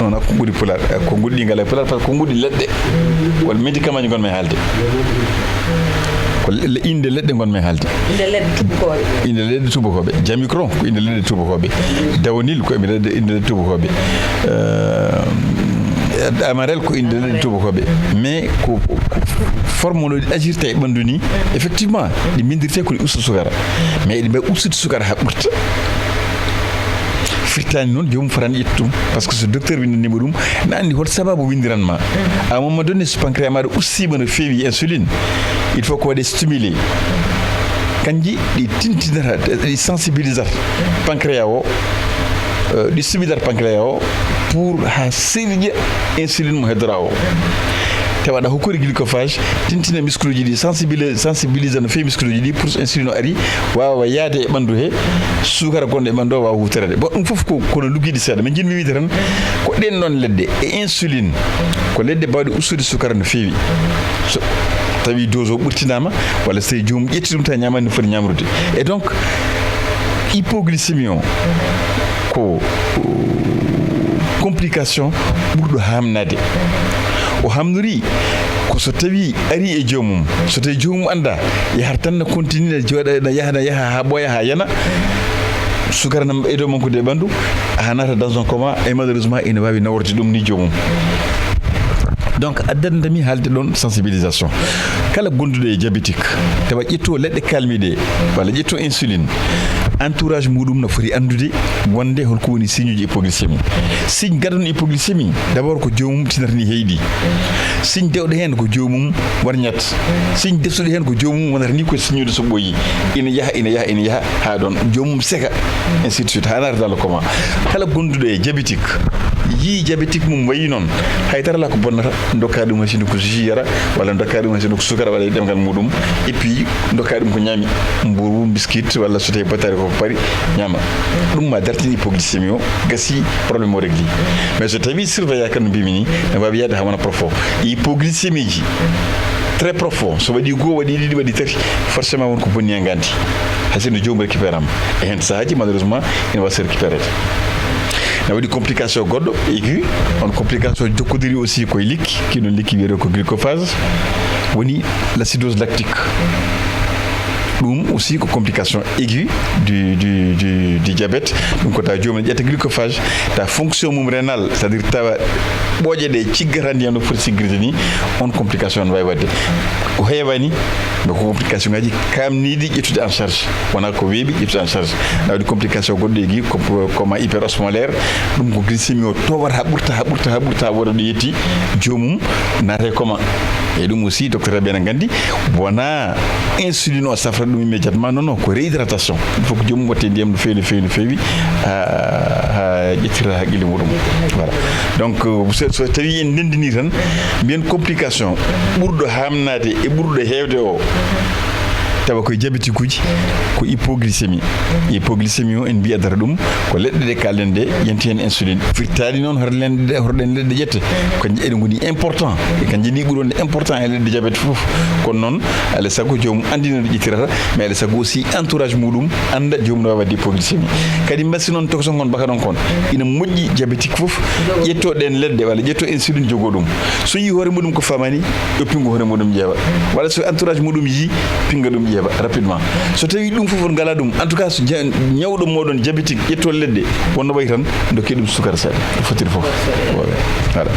non, ko konguɗi pulaar, eh, konguɗi ɗi ngalaa e pulaar, parce que konguɗi leɗɗe, walla médicament ji ngonmi e haalde. Ko le-, le-, innde leɗɗe ngonmi e haalde. Innde leɗɗe tuubakooɓe. Innde leɗɗe tuubakooɓe. Jamicron ko innde leɗɗe tuubakooɓe. Downhill ko innde leɗɗe, innde leɗɗe tuubakooɓe. Euh, amarel ko innde leɗɗe tuubakooɓe. Mais ko, ko, ko forme no ɗi agirta e ɓanndu ni, effectivement, ɗi mbindirte ko ɗi usta sukara. Mais ɗi mbaawi ustude sukara haa ɓurta. Firtaani noon joomum fotaani ƴettude ɗum, parce que so docteur windaniima ɗum, na anndi hol sababu windiran ma. À un moment donné, so pancréas maɗa ustiima no feewi insuline, il faut ko waɗe stimulé. Kanji ɗi tintinata, ɗi sensibilisata pancréas o, euh, ɗi stimulata pancréas o pour haa sirƴa insuline mo heddora o. Tawa aɗa hokkori glycophage, tintina muscle uji ɗi, sensibilisé, sensibilisé no feewi muscle uji ɗi pour insuline o ari, waawa yahde e ɓanndu he, sukara gonɗo e ɓanndu o waawa huutoreede. Bon, ɗum fof ko, ko no luggiɗi seeɗa. Min njiɗmi wiide tan, ko ɗeen ɗoon leɗɗe e insuline, ko leɗɗe baawɗe ustude sukara no feewi. So tawi dose o ɓurtinaama, walla so tawi joomum ƴetti ɗum tawa ñaamaani no foti ñaamrude. Et donc, hypoglycémie o ko, o, complication ɓurɗo haamnaade. O haamnorii ko so tawi ari e joomum, so tawi joomum anndaa, yahata tan no continue, no jooɗa, no yaha, no yaha haa ɓooya, haa yana, sukara no ɓeydoo mankude e ɓanndu, haa naata dans un coma, et malheureusement ina waawi naworde ɗum ni joomum. Donc, addanta mi haalde ɗoon sensibilisation. Kala gonduɗo e diabétique, tawa ƴetto leɗɗe kalmi ɗe, walla ƴetto insuline, entourage muɗum no foti anndude wonde holko woni signe uji hypoglycémie. Signe gadano hypoglycémie, d'abord ko joomum tinata ni heyɗi. Signe dewɗo heen ko joomum warñat. Signe desuɗo heen ko joomum wonata ni ko signude so ɓooyi. Ina yaha, ina yaha, ina yaha, haa ɗoon joomum seka, ainsi de suite, haa naata dans le coma. Kala gonduɗo e diabétique, yii diabétique mum wayi noon, hay dara alaa ko bonnata, ndokka ɗum hay sinno ko jus yara, walla ndokka ɗum hay sinno ko sukara, walla e ɗemngal muɗum, et puis ndokka ɗum ko ñaami, mburu, biscuit, walla so tawi battaari ko pari, ñaama. Ɗum ma dartin hypoglycémie o, gasi, problème o régli. Mais so tawi surveillaka no mbimi ni, ne waawi yahde haa wona profond. Hypoglycémie ji très profond, so waɗi goo, waɗi ɗiɗi, waɗi tati, forcément won ko bonni e nganndi. Hay sinno joomum récupéré am. E heen sahaaji, malheureusement, ina waasa récupérede. Na waɗi complication goɗɗo, aigu. On complication jokkodiri aussi koye lekki, kii ɗoon lekki wiyetee ko glucophage, woni l'acidose lactique. Ɗum aussi ko complication aiguë du, du, du, du diabète. Ɗum ko tawa joomum ne ƴetta glucophage, tawa fonction mum rénal, c'est-à-dire tawa ɓooƴe ɗe ciggata ndiyam no foti siggirde ni, on complication ne waawi waɗde. Ko heewani, mais ko complication ngaji kaamniiɗi ƴettude en charge, wonaa ko weeɓi ƴettude en charge. Na waɗi complication goɗɗo aiguë, comme, comme hyperosmolaire, ɗum ko glycémie o towata haa ɓurta, haa ɓurta, haa ɓurta, haa wooda ɗo yetti, joomum naata e coma. E ɗum aussi, docteur aɓe ene nganndi, wonaa insuline o safrata ɗum immédiatement, non, non, ko réhydratation. Il faut que joomum watte ndiyam no feewi, no feewi, no feewi, haa, haa ƴettira haqqille muɗum. Voilà. Donc, euh, so, so tawi en ndenndini tan, mbiyen complication ɓurɗo haamnaade e ɓurɗo heewde o, tawa koye diabétique uji, ko hypoglycémie. Hypoglycémie o, en mbiya dara ɗum, ko leɗɗe ɗe kaalen ɗe, yanti heen insuline. Firtaani noon hoto len-, hoto ɗeen leɗɗe ƴette. Ko eɗe ngoni important. E kanje ni ɓuri wonde important e leɗɗe diabète fof. Kono noon, alaa sago joomum anndina no ƴettirata, mais alaa sago aussi entourage muɗum annda joomum no waawi waɗde hypoglycémie. Kadi masi noon tokosoo kon mbaka ɗon kon. Ina moƴƴi diabétique fof ƴetto ɗeen leɗɗe walla ƴetto insuline jogoo ɗum. So yii hoore muɗum ko faamaani, yo pinngu hoore muɗum ƴeewa. Walla so entourage muɗum yii, pinnga ɗum ƴeewa rapidement. So tawi ɗum fof on ngalaa ɗum, en tout cas, so ja-, ñawɗo mooɗon diabétique ƴetto leɗɗe, wonno wayi tan, ndokkee ɗum sukara seeɗa. Ko fotiri fof. Voilà.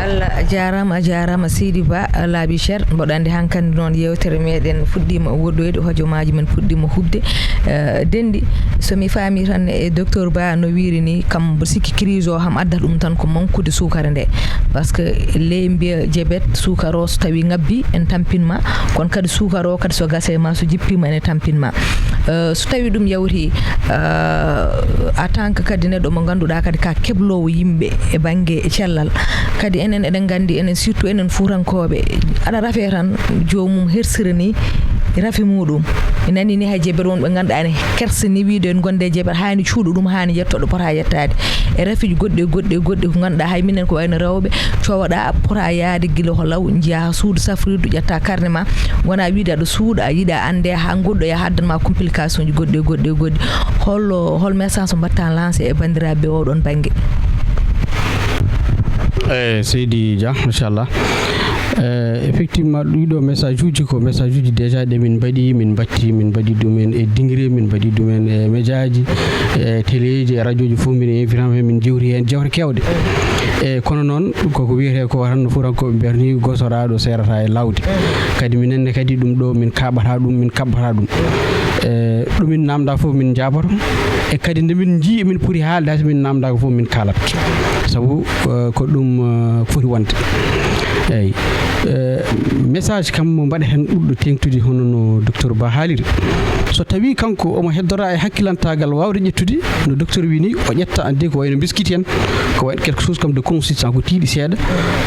Allah jaaraama, a jaaraama Seydi Ba, laabi cher. Mboɗo anndi hankandi noon yeewtere meɗen fuɗɗiima woɗɗoyde, hojomaaji men puɗɗiima huɓde. Eh, denndi, so mi faami tan e docteur Ba no wiiri ni, kam mboɗo sikki crise o ham adda ɗum tan ko mankude suukara nde. Parce que ley mbiya diabète, suukara o so tawi ngabbi, en tampin ma. Kono kadi suukara o kadi so gasa e ma, so jippima, ene tampin ma. Eh, so tawi ɗum yawti, eh, en tant que kadi neɗɗo mo ngannduɗaa kadi ka kebloowo yimɓe e bannge cellal. Kadi enen eɗen nganndi, enen surtout enen Fuutankooɓe, aɗa rafe tan joomum hersira ni rafi muɗum. Mi nani ni hay diabète wonɓe ngannduɗaa ene kersani wiide en gonde diabète, haani cuuɗo ɗum, haani yetto ɗo pota yettaade. E rafiiji goɗɗi e goɗɗi e goɗɗi ko ngannduɗaa hay minen ko wayno rewɓe, cowoɗaa, pota yaade gila ko law, njiyaa haa suudu safrirdu, ƴetta karne ma, wona wiide aɗa suuɗa, a yiɗa annde haa goɗɗo yaha addan ma complication ji goɗɗi e goɗɗi e goɗɗi. Hol, hol message mbaɗta lancé e banndiraaɓe oɗon bannge? Eyi, Seydi Dia, machallah. Eh, effectivement, ɗiɗo message uji ko message uji déjà ɗe min mbaɗi, min mbatti, min mbaɗi ɗumen e dingre, min mbaɗi ɗumen e médiaji, e téléji, e radioji fof, min invitama heen, min jewti heen jewte kewɗe. E kono noon, koko wiyetee ko tan no Fuutankooɓe mbiyata ni, gosoraaɗo seerata e lawdi. Kadi minenne kadi ɗum ɗo min kaɓata ɗum, min kaɓata ɗum. E ɗo min namda fof min njaboto. E kadi nde min njii emin poti haalde, hay so min namdaka fof min kaalat. Sabu, eh, ko ɗum, eh, foti wonde. Eyi. Eh, message kam mo mbaɗa heen ɓurɗo teeŋtude hono no docteur Ba haaliri. So tawi kanko omo heddora e hakkilantaagal waawde ƴettude, no docteur wii ni, o ƴetta anndi ko wayno mbiskit en, ko wayno quelque chose comme de consistant, ko tiiɗi seeɗa,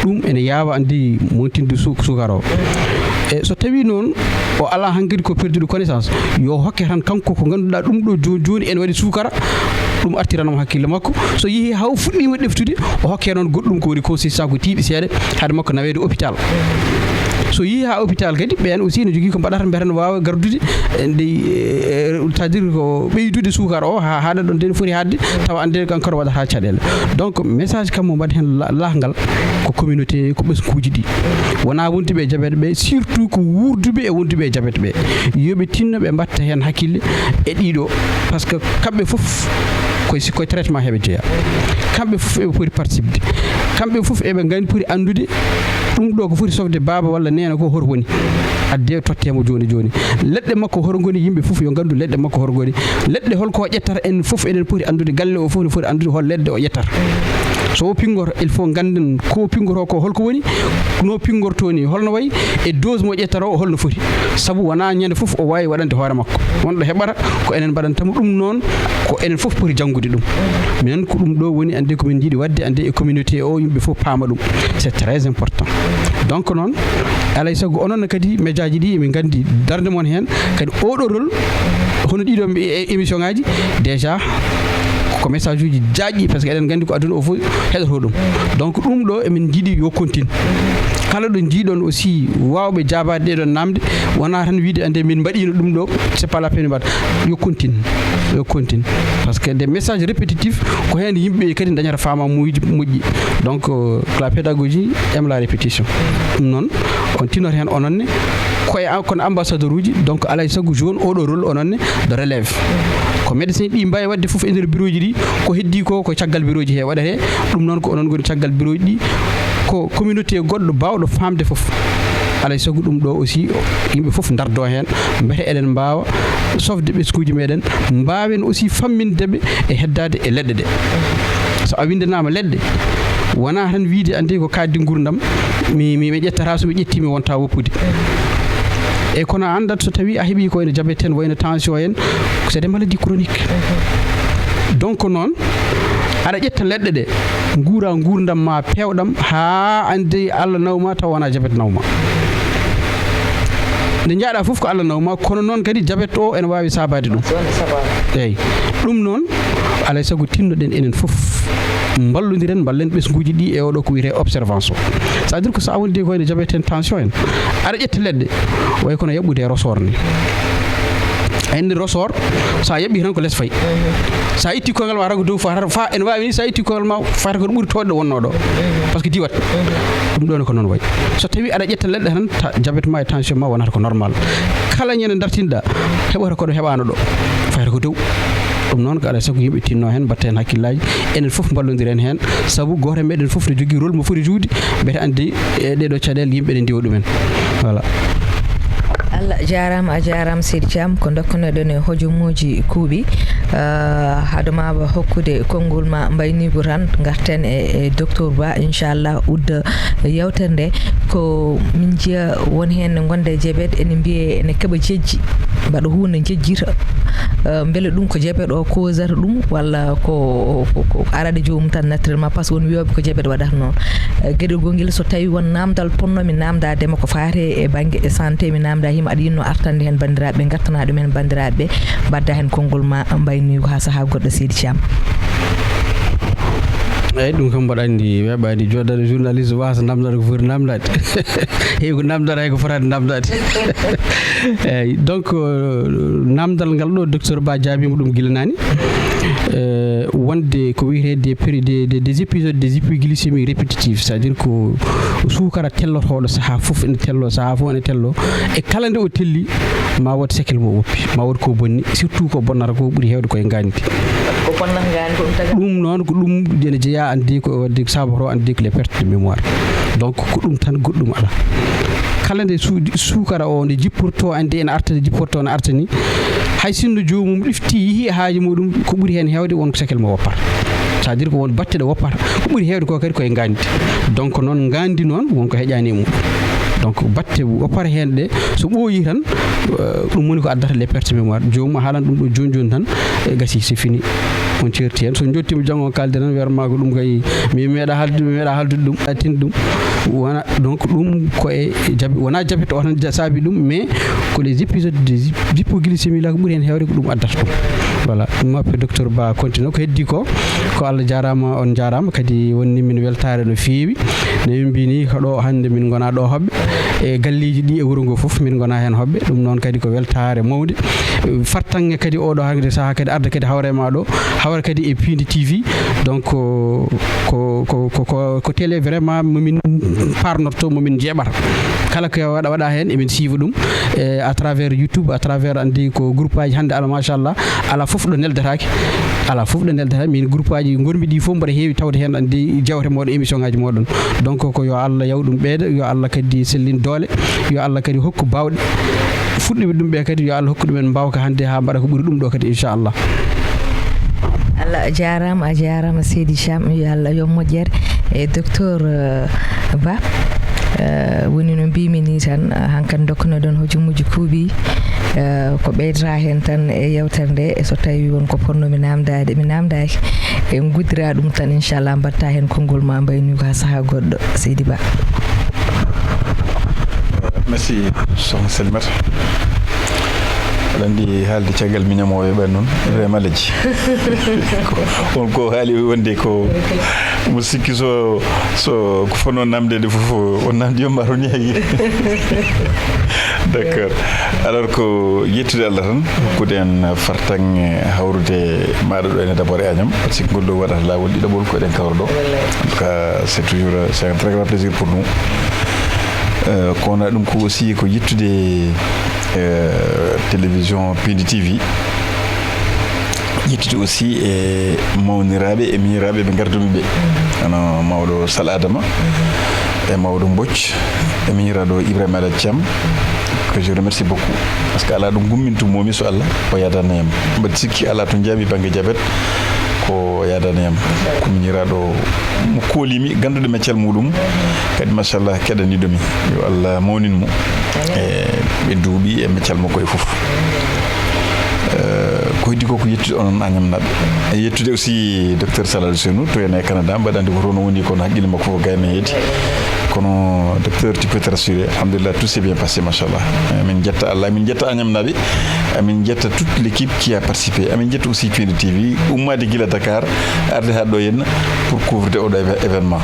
ɗum ene yaawa anndi montinde su-, sukara o. E so tawi noon o alaa hankadi ko perduɗo connaissance, yo hokke tan kanko ko ngannduɗaa ɗum ɗo jooni jooni ene waɗi sukara, ɗum artiranamo hakkille makko. So yehi haa o fuɗɗiima ɗeftude, o hokke noon goɗɗum ko woni consistant, ko tiiɗi seeɗa, hade makko naweede hôpital. So yehi haa hôpital kadi, ɓeen aussi ne jogii ko mbaɗata, mbiyata ne waawa gardude, e, nde, e, c'est-à-dire ko ɓeydude sukara o haa haaɗa ɗon nde foti haaɗde, tawa anndee kankara waɗata caɗeele. Donc message kam mo mbaɗa heen la-, lahngal ko communauté, ko ɓesnguuji ɗi. Wonaa wonduɓe e diabète ɓe, surtout ko wuurduɓe e wonduɓe e diabète ɓe. Yo ɓe tinno ɓe mbaɗta heen hakkille e ɗiɗo, parce que kamɓe fof koye si-, koye traitement heɓe jeeya. Kamɓe fof eɓe poti participde. Kamɓe fof eɓe ngandi poti anndude ɗum ɗo ko foti sofde baaba walla neene ko hoto woni, adde totte mo jooni jooni. Leɗɗe makko hoto ngoni, yimɓe fof yo nganndu leɗɗe makko hoto ngoni. Leɗɗe holko o ƴettata, en fof eɗen poti anndude galle o fof ne foti anndude hol leɗɗe o ƴettata. So o pinngor, il faut ngannden ko pinngoroo ko holko woni, no pinngortoo ni holno wayi, e dose mo ƴettata o holno foti. Sabu wonaa ñande fof o waawi waɗande hoore makko. Wonɗo heɓata ko enen mbaɗanta mo ɗum noon, ko enen fof poti janngude ɗum. Minen ko ɗum ɗo woni annde ko min njiɗi waɗde annde e communauté o, yimɓe fof paama ɗum. C'est très important. Donc noon, alay sago onon ne kadi médiaji ɗi emin nganndi darnde mon heen, kadi oɗo rôle, hono ɗiɗo mbi-, e-, émission ngaji, déjà ko message uji jaajɗi, parce que eɗen nganndi ko aduna o fof heɗoto ɗum. Donc ɗum ɗo emin njiɗi yo continue. Kala ɗo njiiɗon aussi waawɓe jaabaade ɗeɗon namde, wonaa tan wiide annde min mbaɗino ɗum ɗo, c'est pas la peine mbaɗa. Yo continue, yo continue. Parce que des messages répétitifs, ko heen yimɓe kadi dañata faamamuuji moƴƴi. Donc, euh, la pédagogie aime la répétition. Ɗum noon, on tinnoto heen onon ne, koye an kono ambassadeur uji, donc alay sago jouer oɗo rôle onon ne de relève. Ko médecin ɗi mbawi waɗde fof e nder bureau ji ɗi, ko heddi ko, ko caggal bureau ji he waɗete. Ɗum noon ko onon ngoni caggal bureau ji ɗi, ko communauté goɗɗo bawɗo famde fof. Alay sago ɗum ɗo aussi, yimɓe fof dardo heen, mbete eɗen mbawa sofde ɓesnguji meɗen, mbawen aussi famminde ɓe e heddade e leɗɗe ɗe. So a windanama leɗɗe, wona tan wiide andi ko kaddi gurdam, mi, mi, mi ƴettata, so mi ƴetti mi wonta woppude. E kono a andat so tawi a heɓi ko ene diabète en, wayno tension en, c'est des maladies chroniques. Donc noon, aɗa ƴetta leɗɗe ɗe, nguura nguurdam ma peewɗam, haa ande Allah nawma taw wona diabète nawma. Nde njaaɗa fof ko Allah nawma, kono noon kadi diabète o ene waawi saabaade ɗum. Eyyi, ɗum noon, alay sago tinnoɗen enen fof, mballodiren, mballen ɓesnguuji ɗi e oɗo ko wiyetee observance o. C'est à dire que so a woni de ko wayno diabète en, tension en, aɗa ƴetta leɗɗe, way kono yaɓɓude e ressort ni. A andi ressort, sa yaɓɓi tan ko les fayi. Sa itti koyngal ma tan ko dow fayata, fa ene wawi ni sa itti koyngal ma fayata ko ɓuri towde ɗo wonno ɗo. Parce que diwat. Ɗum ɗon ko noon wayi. So tawi aɗa ƴetta leɗɗe tan, ta-, diabète ma e tension ma wonata ko normal. Kala ñande dartinɗa, heɓata ko ɗo heɓano ɗo. Fayata ko dow. Ɗum noon ko alay sago yimɓe tinno hen, mbatta hen hakkillaji. Enen fof mballodiren hen. Sabu goto e meɗen fof ne jogui rôle mo foti joude. Mbete andi e ɗeɗo caɗele yimɓe ne ndiwa ɗumen. Voilà. Allah jarama, a jarama Seydi Thiam, ko dokkunoɗen e hojomooji kuuɓi. Ah, hade ma hokkude konngol ma mbayniigu tan, ngarten e, e docteur Ba, inchallah, udda yewtere nde. Ko min njiya won heen ne ngonda e diabète, ene mbiye ene keɓa jejji, mbaɗa huunde jejjita. Ah, mbele ɗum ko diabète o causata ɗum, walla ko, ko, ko arade joomum tan naturellement, parce que won wiyooɓe ko diabète waɗata noon. Eh, geɗel gongel, so tawi won namdal ponnomi namdadema ko faate e banggue e santé, mi namda himo aɗa yinno artande hen bandiraɓe, gattana ɗum hen bandiraɓe, mbadda hen konngol ma mbaynoygo ha saaha goɗɗo, Seydi Thiam. Eyyi, ɗum kam mboɗo andi weeɓani joɗɗo journaliste wasa namdade ko foti namdade. Heewi ko namdata hay ko fotani namdade. Eyyi, donc, euh, namdal ngal ɗo, docteur Ba jaabima ɗum gila nani. Euh, wonde ko wiyetee des péri-, des, des, des épisodes, des hypoglycémies répétitives, c'est-à-dire ko suukara tellotoɗo saaha fof ene tello, saaha fof ene tello. E kala nde o telli, ma wood sekel mo woppi, ma wood ko bonni, surtout ko bonnata ko ɓuri heewde koye ngaandi. Ko bonnata ngaandi ko ɗum taga? Ɗum noon ko ɗum ene jeeya andi ko wadde sabato andi ko les pertes de mémoire. Donc ko ɗum tan, goɗɗum ala. Kala nde suudi suukara o nde jipporto andi ene arta, nde jipporto ne arta ni, hay sinno joomum ɗifti yeehi e haaji muɗum, ko ɓuri heen heewde won ko sekel mo woppata. C'est-à-dire ko won batte ɗe woppata, ko ɓuri heewde ko kadi koye ngaandi. Donc noon ngaandi noon won ko heƴaani e mum. Donc batte woppata heen ɗe, so ɓooyi tan, euh, ɗum woni ko addata les pertes mémoire. Joomum a haalan ɗum ɗo jooni jooni tan, e gasi, c'est fini. On ceerti heen. So jottiima janngo kaalde tan, werma ko ɗum kay, mi meeɗa haalde, mi meeɗa haaldude ɗum, atin ɗum. Wona, donc ɗum ko e diab-, wona diabète o tan ja-, saabi ɗum, mais ko les épisodes de hypoglycémie la ko ɓuri heen heewde ko ɗum addata ɗum. Voilà, ɗum après docteur Ba continue. Ko heddi ko, ko Allah jarama, on jarama, kadi wonni min weltare no feewi. No min mbini ko ɗo hannde min ngona ɗo hoɓɓe. E galleji ɗi e wuro ngo fof min ngona heen hoɓɓe. Ɗum noon kadi ko weltare mawde. Fartange kadi oɗo hannde saaha kadi arde kadi hawre ma ɗo. Hawre kadi e Pindi T V. Donc, ko, ko, ko, ko, ko télé vraiment mo min parnorto, mo min jeeɓata. Kala ko waɗa waɗa heen, emin siiva ɗum e à travers YouTube, à travers, anndi ko groupe aji hannde, ala machallah, ala fof ɗo neldataake. Ala fof ɗo neldataake. Min groupe aji ngonmi ɗi fof mboɗo heewi tawde heen, anndi, jawte mooɗon, émission ngaji mooɗon. Donc ko yo Allah yaw ɗum ɓeyda, yo Allah kadi sellin doole, yo Allah kadi hokku baawɗe fuɗɗuɓe ɗum ɓe kadi, yo Allah hokku ɗumen mbawka hannde haa mbaɗa ko ɓuri ɗum ɗo kadi, inchallah. Allah jaaraama, a jaaraama Seydi Thiam, yo Allah yo moƴƴere. E docteur, eh, Ba, eh, woni no mbimi ni tan, eh, hankadi dokkunoɗon hojumuuji kuuɓi, eh, ko ɓeydata heen tan e yewtere nde, e so tawi won ko potnomi namdaade mi namdaaki, en guddira ɗum tan, inchallah mbatta heen konngol ma mbayni ko haa sahaa goɗɗo. Seydi Ba. Merci, sohna Salimata. Aɗa anndi haalde caggal miñamooɓe ɓen noon, Ibrahima Alaji. On ko haali wonde ko mo sikki so, so ko fono namde de fof, o namdi o mbaru ñaagi. D'accord. Alors ko yettude Allah tan, hokkude en fartaŋŋe hawrude maɗa ɗo ene d'abord e Agnam, parce que ngol ɗo waɗata laawol ɗiɗaɓol ko eɗen kawra ɗo. En tout cas, c'est toujours, c'est un très grand plaisir pour nous. Euh, kono ɗum ko aussi ko yettude, euh, télévision Pindi T V. Yettude aussi e mawniraaɓe e miñiraaɓe ɓe ngardumi ɓe, hono mawɗo Sal Adama, e mawɗo Mbodj, e miñiraaɗo Ibrahima Alaji Thiam, que je remercie beaucoup, parce que alaa ɗo ngummintumomi so Allah o yaadani yam. Mbaɗi sikki alaa to njaami bannge jabet ko yaadani yam. Ko miñiraaɗo mo koolimi, gannduɗo meccal muɗum, kadi machallah keɗaniɗomi. Yo Allah mawnin mo e ɓe duuɓi e meccal makko e fof. Euh, ko heddi ko ko yettude onon Agnamnaaɓe, e yettude aussi docteur Salal Senu to en e Canada, mbaɗa anndi ko toon o woni, kono haqqille makko fof gayna heedi. Kono docteur, tu peux te rassurer, alhamdulillah, tout s'est bien passé, machallah. Amin jetta Allah, amin jetta Agnamnaaɓe, amin jetta toute l'équipe qui a participé, amin jetta aussi Pindi T V, ummaade gila Dakar, arde haa ɗo henna pour couvrir oɗo éve-, événement.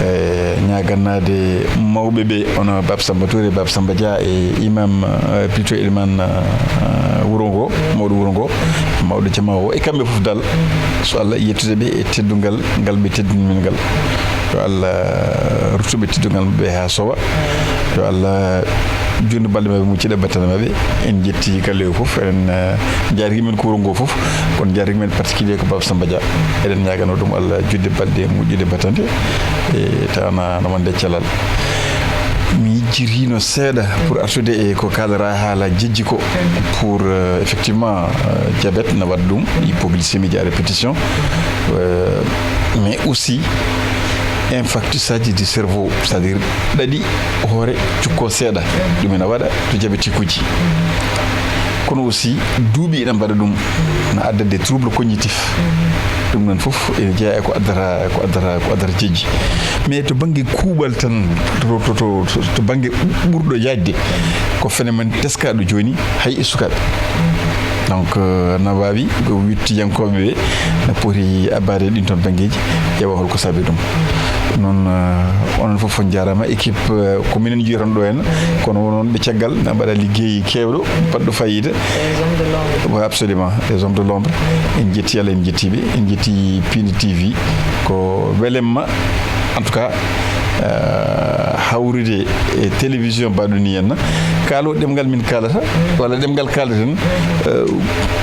E ñaagannaade mawɓe ɓe, hono Bab Samba Touré, Bab Samba Dia e imam, euh, plutôt iliman, euh, wuro ngo, mawɗo wuro ngo, mawɗo jama o, e kamɓe fof dal, so Allah yettude ɓe e teddungal ngal ɓe teddini min ngal. Yo Allah ruttu ɓe teddungal maɓɓe haa sowa. Yo Allah juutnu balɗe maɓɓe, moƴƴina battane maɓɓe. En njetti galle o fof, en, eh, njaarnii men ko wuro ngo fof, kono njaarnii men particulier ko Baba Samba Dia. Eɗen ñaaganoo ɗum Allah juutde balɗe, moƴƴude battante, e tawa na, na wonde cellal. Mi yejjitiino seeɗa pour artude e ko kaalɗaa haala jejji ko, pour, euh, effectivement, euh, diabète na waɗa ɗum, hypoglycémie à répétition, euh, mais aussi infarctus du cerveau, c'est-à-dire ɗaɗi hoore cukko seeɗa, ɗum ina waɗa to diabétique uji. Kono aussi duuɓi ina mbaɗa ɗum, na adda des troubles cognitifs. Ɗum noon fof ene jeyaa e ko addata, ko addata, ko addata jejji. Mais to bannge kuuɓal tan, to, to, to, to, to bannge ɓurɗo yaajde, ko phénomène teskaaɗo jooni, hay e sukaaɓe. Donc, euh, na waawi ko wittiyankooɓe ɓe na poti abbaade ɗin toon banngeeji, ƴeewa hol ko saabi ɗum. Noon, euh, onon fof on njaaraama, équipe, euh, ko minen njiyata ɗo en, kono wonon ɓe caggal na mbaɗa liggey keewɗo, baɗɗo faayiida. Wa, absolument, les hommes de l'ombre. En njetti Allah, en njetti ɓe, en njetti Pindi T V. Ko welemma, en tout cas, euh, hawrude e télévision mbaɗo ni henna. Kaalo ɗemngal min kaalata, walla ɗemngal kaaldaten. Euh,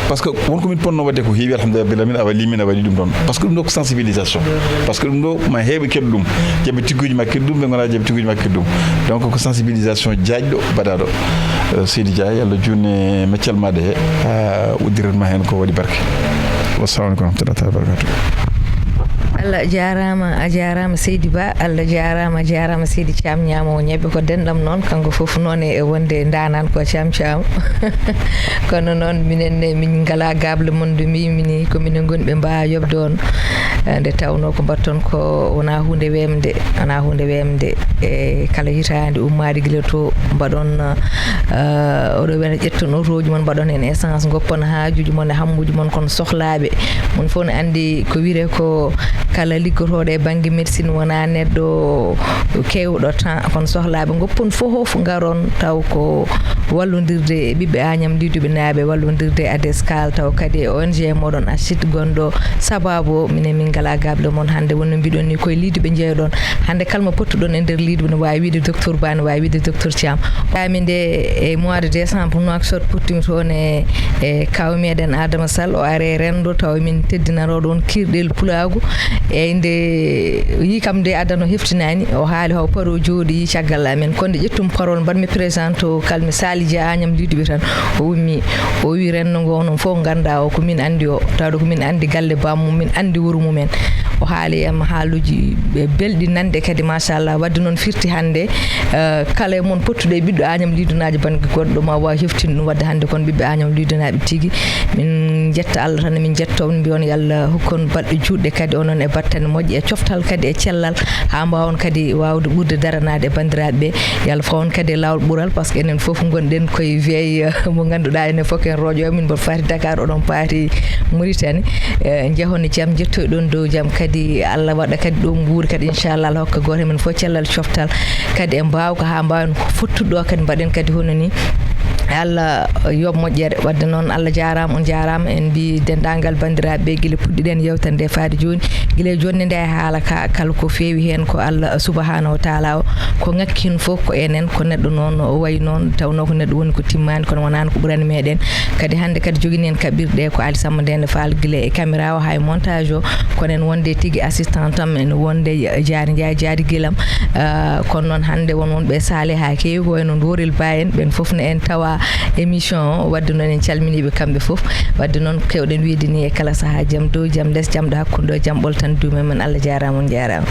parce que won ko min ponno waɗde ko heewi, alhamdulillah, rabbil alamin, a waɗi min, a waɗi ɗum ɗon. Parce que ɗum ɗo ko sensibilisation. Parce que ɗum ɗo ma heewɓe keɗo ɗum. Jaɓi tigguji ma keɗo ɗum, ɓe ngona jaɓi tigguji ma keɗo ɗum. Donc ko sensibilisation jaajɗo baɗaɗo. Euh, Seydi Dia, yo Allah juutnu e meccal maɗa he, ha uddiran ma hen ko waɗi barke. Wassalamu aleykum wa rahmatullahi taala wa barakatuh. Allah jaaraama, a jaaraama Seydi Ba, Allah jaaraama, a jaaraama Seydi Thiam ñaamowo ñebbe. Ko denɗam noon, kanko fof noon e, e wonde ndaanaan ko Thiam Thiam. Kono noon minen ne min ngala gable mon, nde mbimi ni ko minen ngoni ɓe mbaawa yoɓde on. Eh, nde tawnoo ko mbaɗton ko wonaa huunde weemde, wonaa huunde weemde. E kala hitaande ummaade gila to mbaɗon, eh, oɗo wena ƴetton otooji mon, mbaɗon heen essence, ngoppon haajuuji mon e hammuuji mon, kono sohlaaɓe mon fof ne anndi ko wiyetee ko Kala liggotooɗo e bannge médecine wonaa neɗɗo keewɗo temps, kono sohlaaɓe ngoppon fof ngaron taw ko wallondirde e ɓiɓɓe Agnam Liidubinaaɓe, wallondirde e ADESCAL, taw kadi e O N G mooɗon ACHID gonɗo sabaabu o. Minen min ngalaa gaable mon hannde, wonno mbiɗon ni koye Liidube njeyoɗon. Hannde kala mo pottuɗon e nder Liidube ne waawi wiide docteur Ba, ne waawi wiide docteur Thiam. Ɓaami nde e mois de décembre Nouakchott pottumi toon e, e kaaw meɗen Adama Sall, o ari e renndo taw min teddinanoo ɗoon kiirɗel pulaagu. Eeyi, nde yii kam nde adano heftinaani, o haali haw paro jooɗi caggal amen. Kono nde ƴettum parole mbaɗmi présente o, kal mi Sali Dia Agnam Liidube tan, o ummi, o wi renndo ngo onon fof nganndaa o ko min anndi o, tawde ko min anndi galle bammum, min anndi wuro mumen. O haali em haaluuji, e, belɗi nande kadi, machallah. Wadde noon firti hannde, eh, kala e mon pottuɗo e ɓiɗɗo Agnam Liidunaajo bannge goɗɗo ma waaw heftinde ɗum. Wadde hannde kon ɓiɓɓe Agnam Liidunaaɓe tigi. Min njetta Allah tan, min njetto on, mbiyon yo Allah hokkon balɗe juutɗe kadi onon e battane moƴƴe, e coftal kadi e cellal, haa mbaawon kadi waawde ɓurde daranaade e banndiraaɓe ɓe. Yo Allah faw on kadi e laawol ɓural, par ce que enen fof ngonɗen koye weeyi, eh, mo ngannduɗaa enen fof ken rooƴo, min mboɗo faati Dakar, oɗon paati Mauritanie. Eh, njehon e jam, njettoy ɗon dow jam kadi, Allah waɗa kadi ɗo nguuri kadi, inchallah, Allah hokka gooto e men fof cellal, coftal kadi e mbaawka haa mbaawen ko fottuɗo kadi mbaɗen kadi hono ni. Allah yoɓ moƴƴere. Wadde noon, Allah jaaraama, on jaaraama. En mbi denndaangal banndiraaɓe ɓe, gila puɗɗiɗen yewtere nde faade jooni, gila e jonnde nde e haala ka, kala ko feewi heen ko Allah subhanahu wa taala o, ko ŋakki heen fof ko enen, ko neɗɗo noon o wayi noon, tawnoo ko neɗɗo woni ko timmaani, kono wonaano ko ɓurani meɗen. Kadi hannde kadi jogini en kaɓirɗe ko Ali Samba Ndende Fall, gila e caméra o haa e montage o, kono en wonde tigi assistant am, en wonde Jaari Njaay, Jaari Gilam. Ah, kono noon hannde won wonɓe e saale haa keewi, ko wayno Ndorel Ba en, ɓen fof ne en tawa émission o. Wadde noon en calminiiɓe kamɓe fof. Wadde noon keewɗen wiyde ni e kala sahaa, jam dow, jam les, jam ɗo hakkunde o, jam ɓoltan duume men. Allah jaaraama, on jaaraama.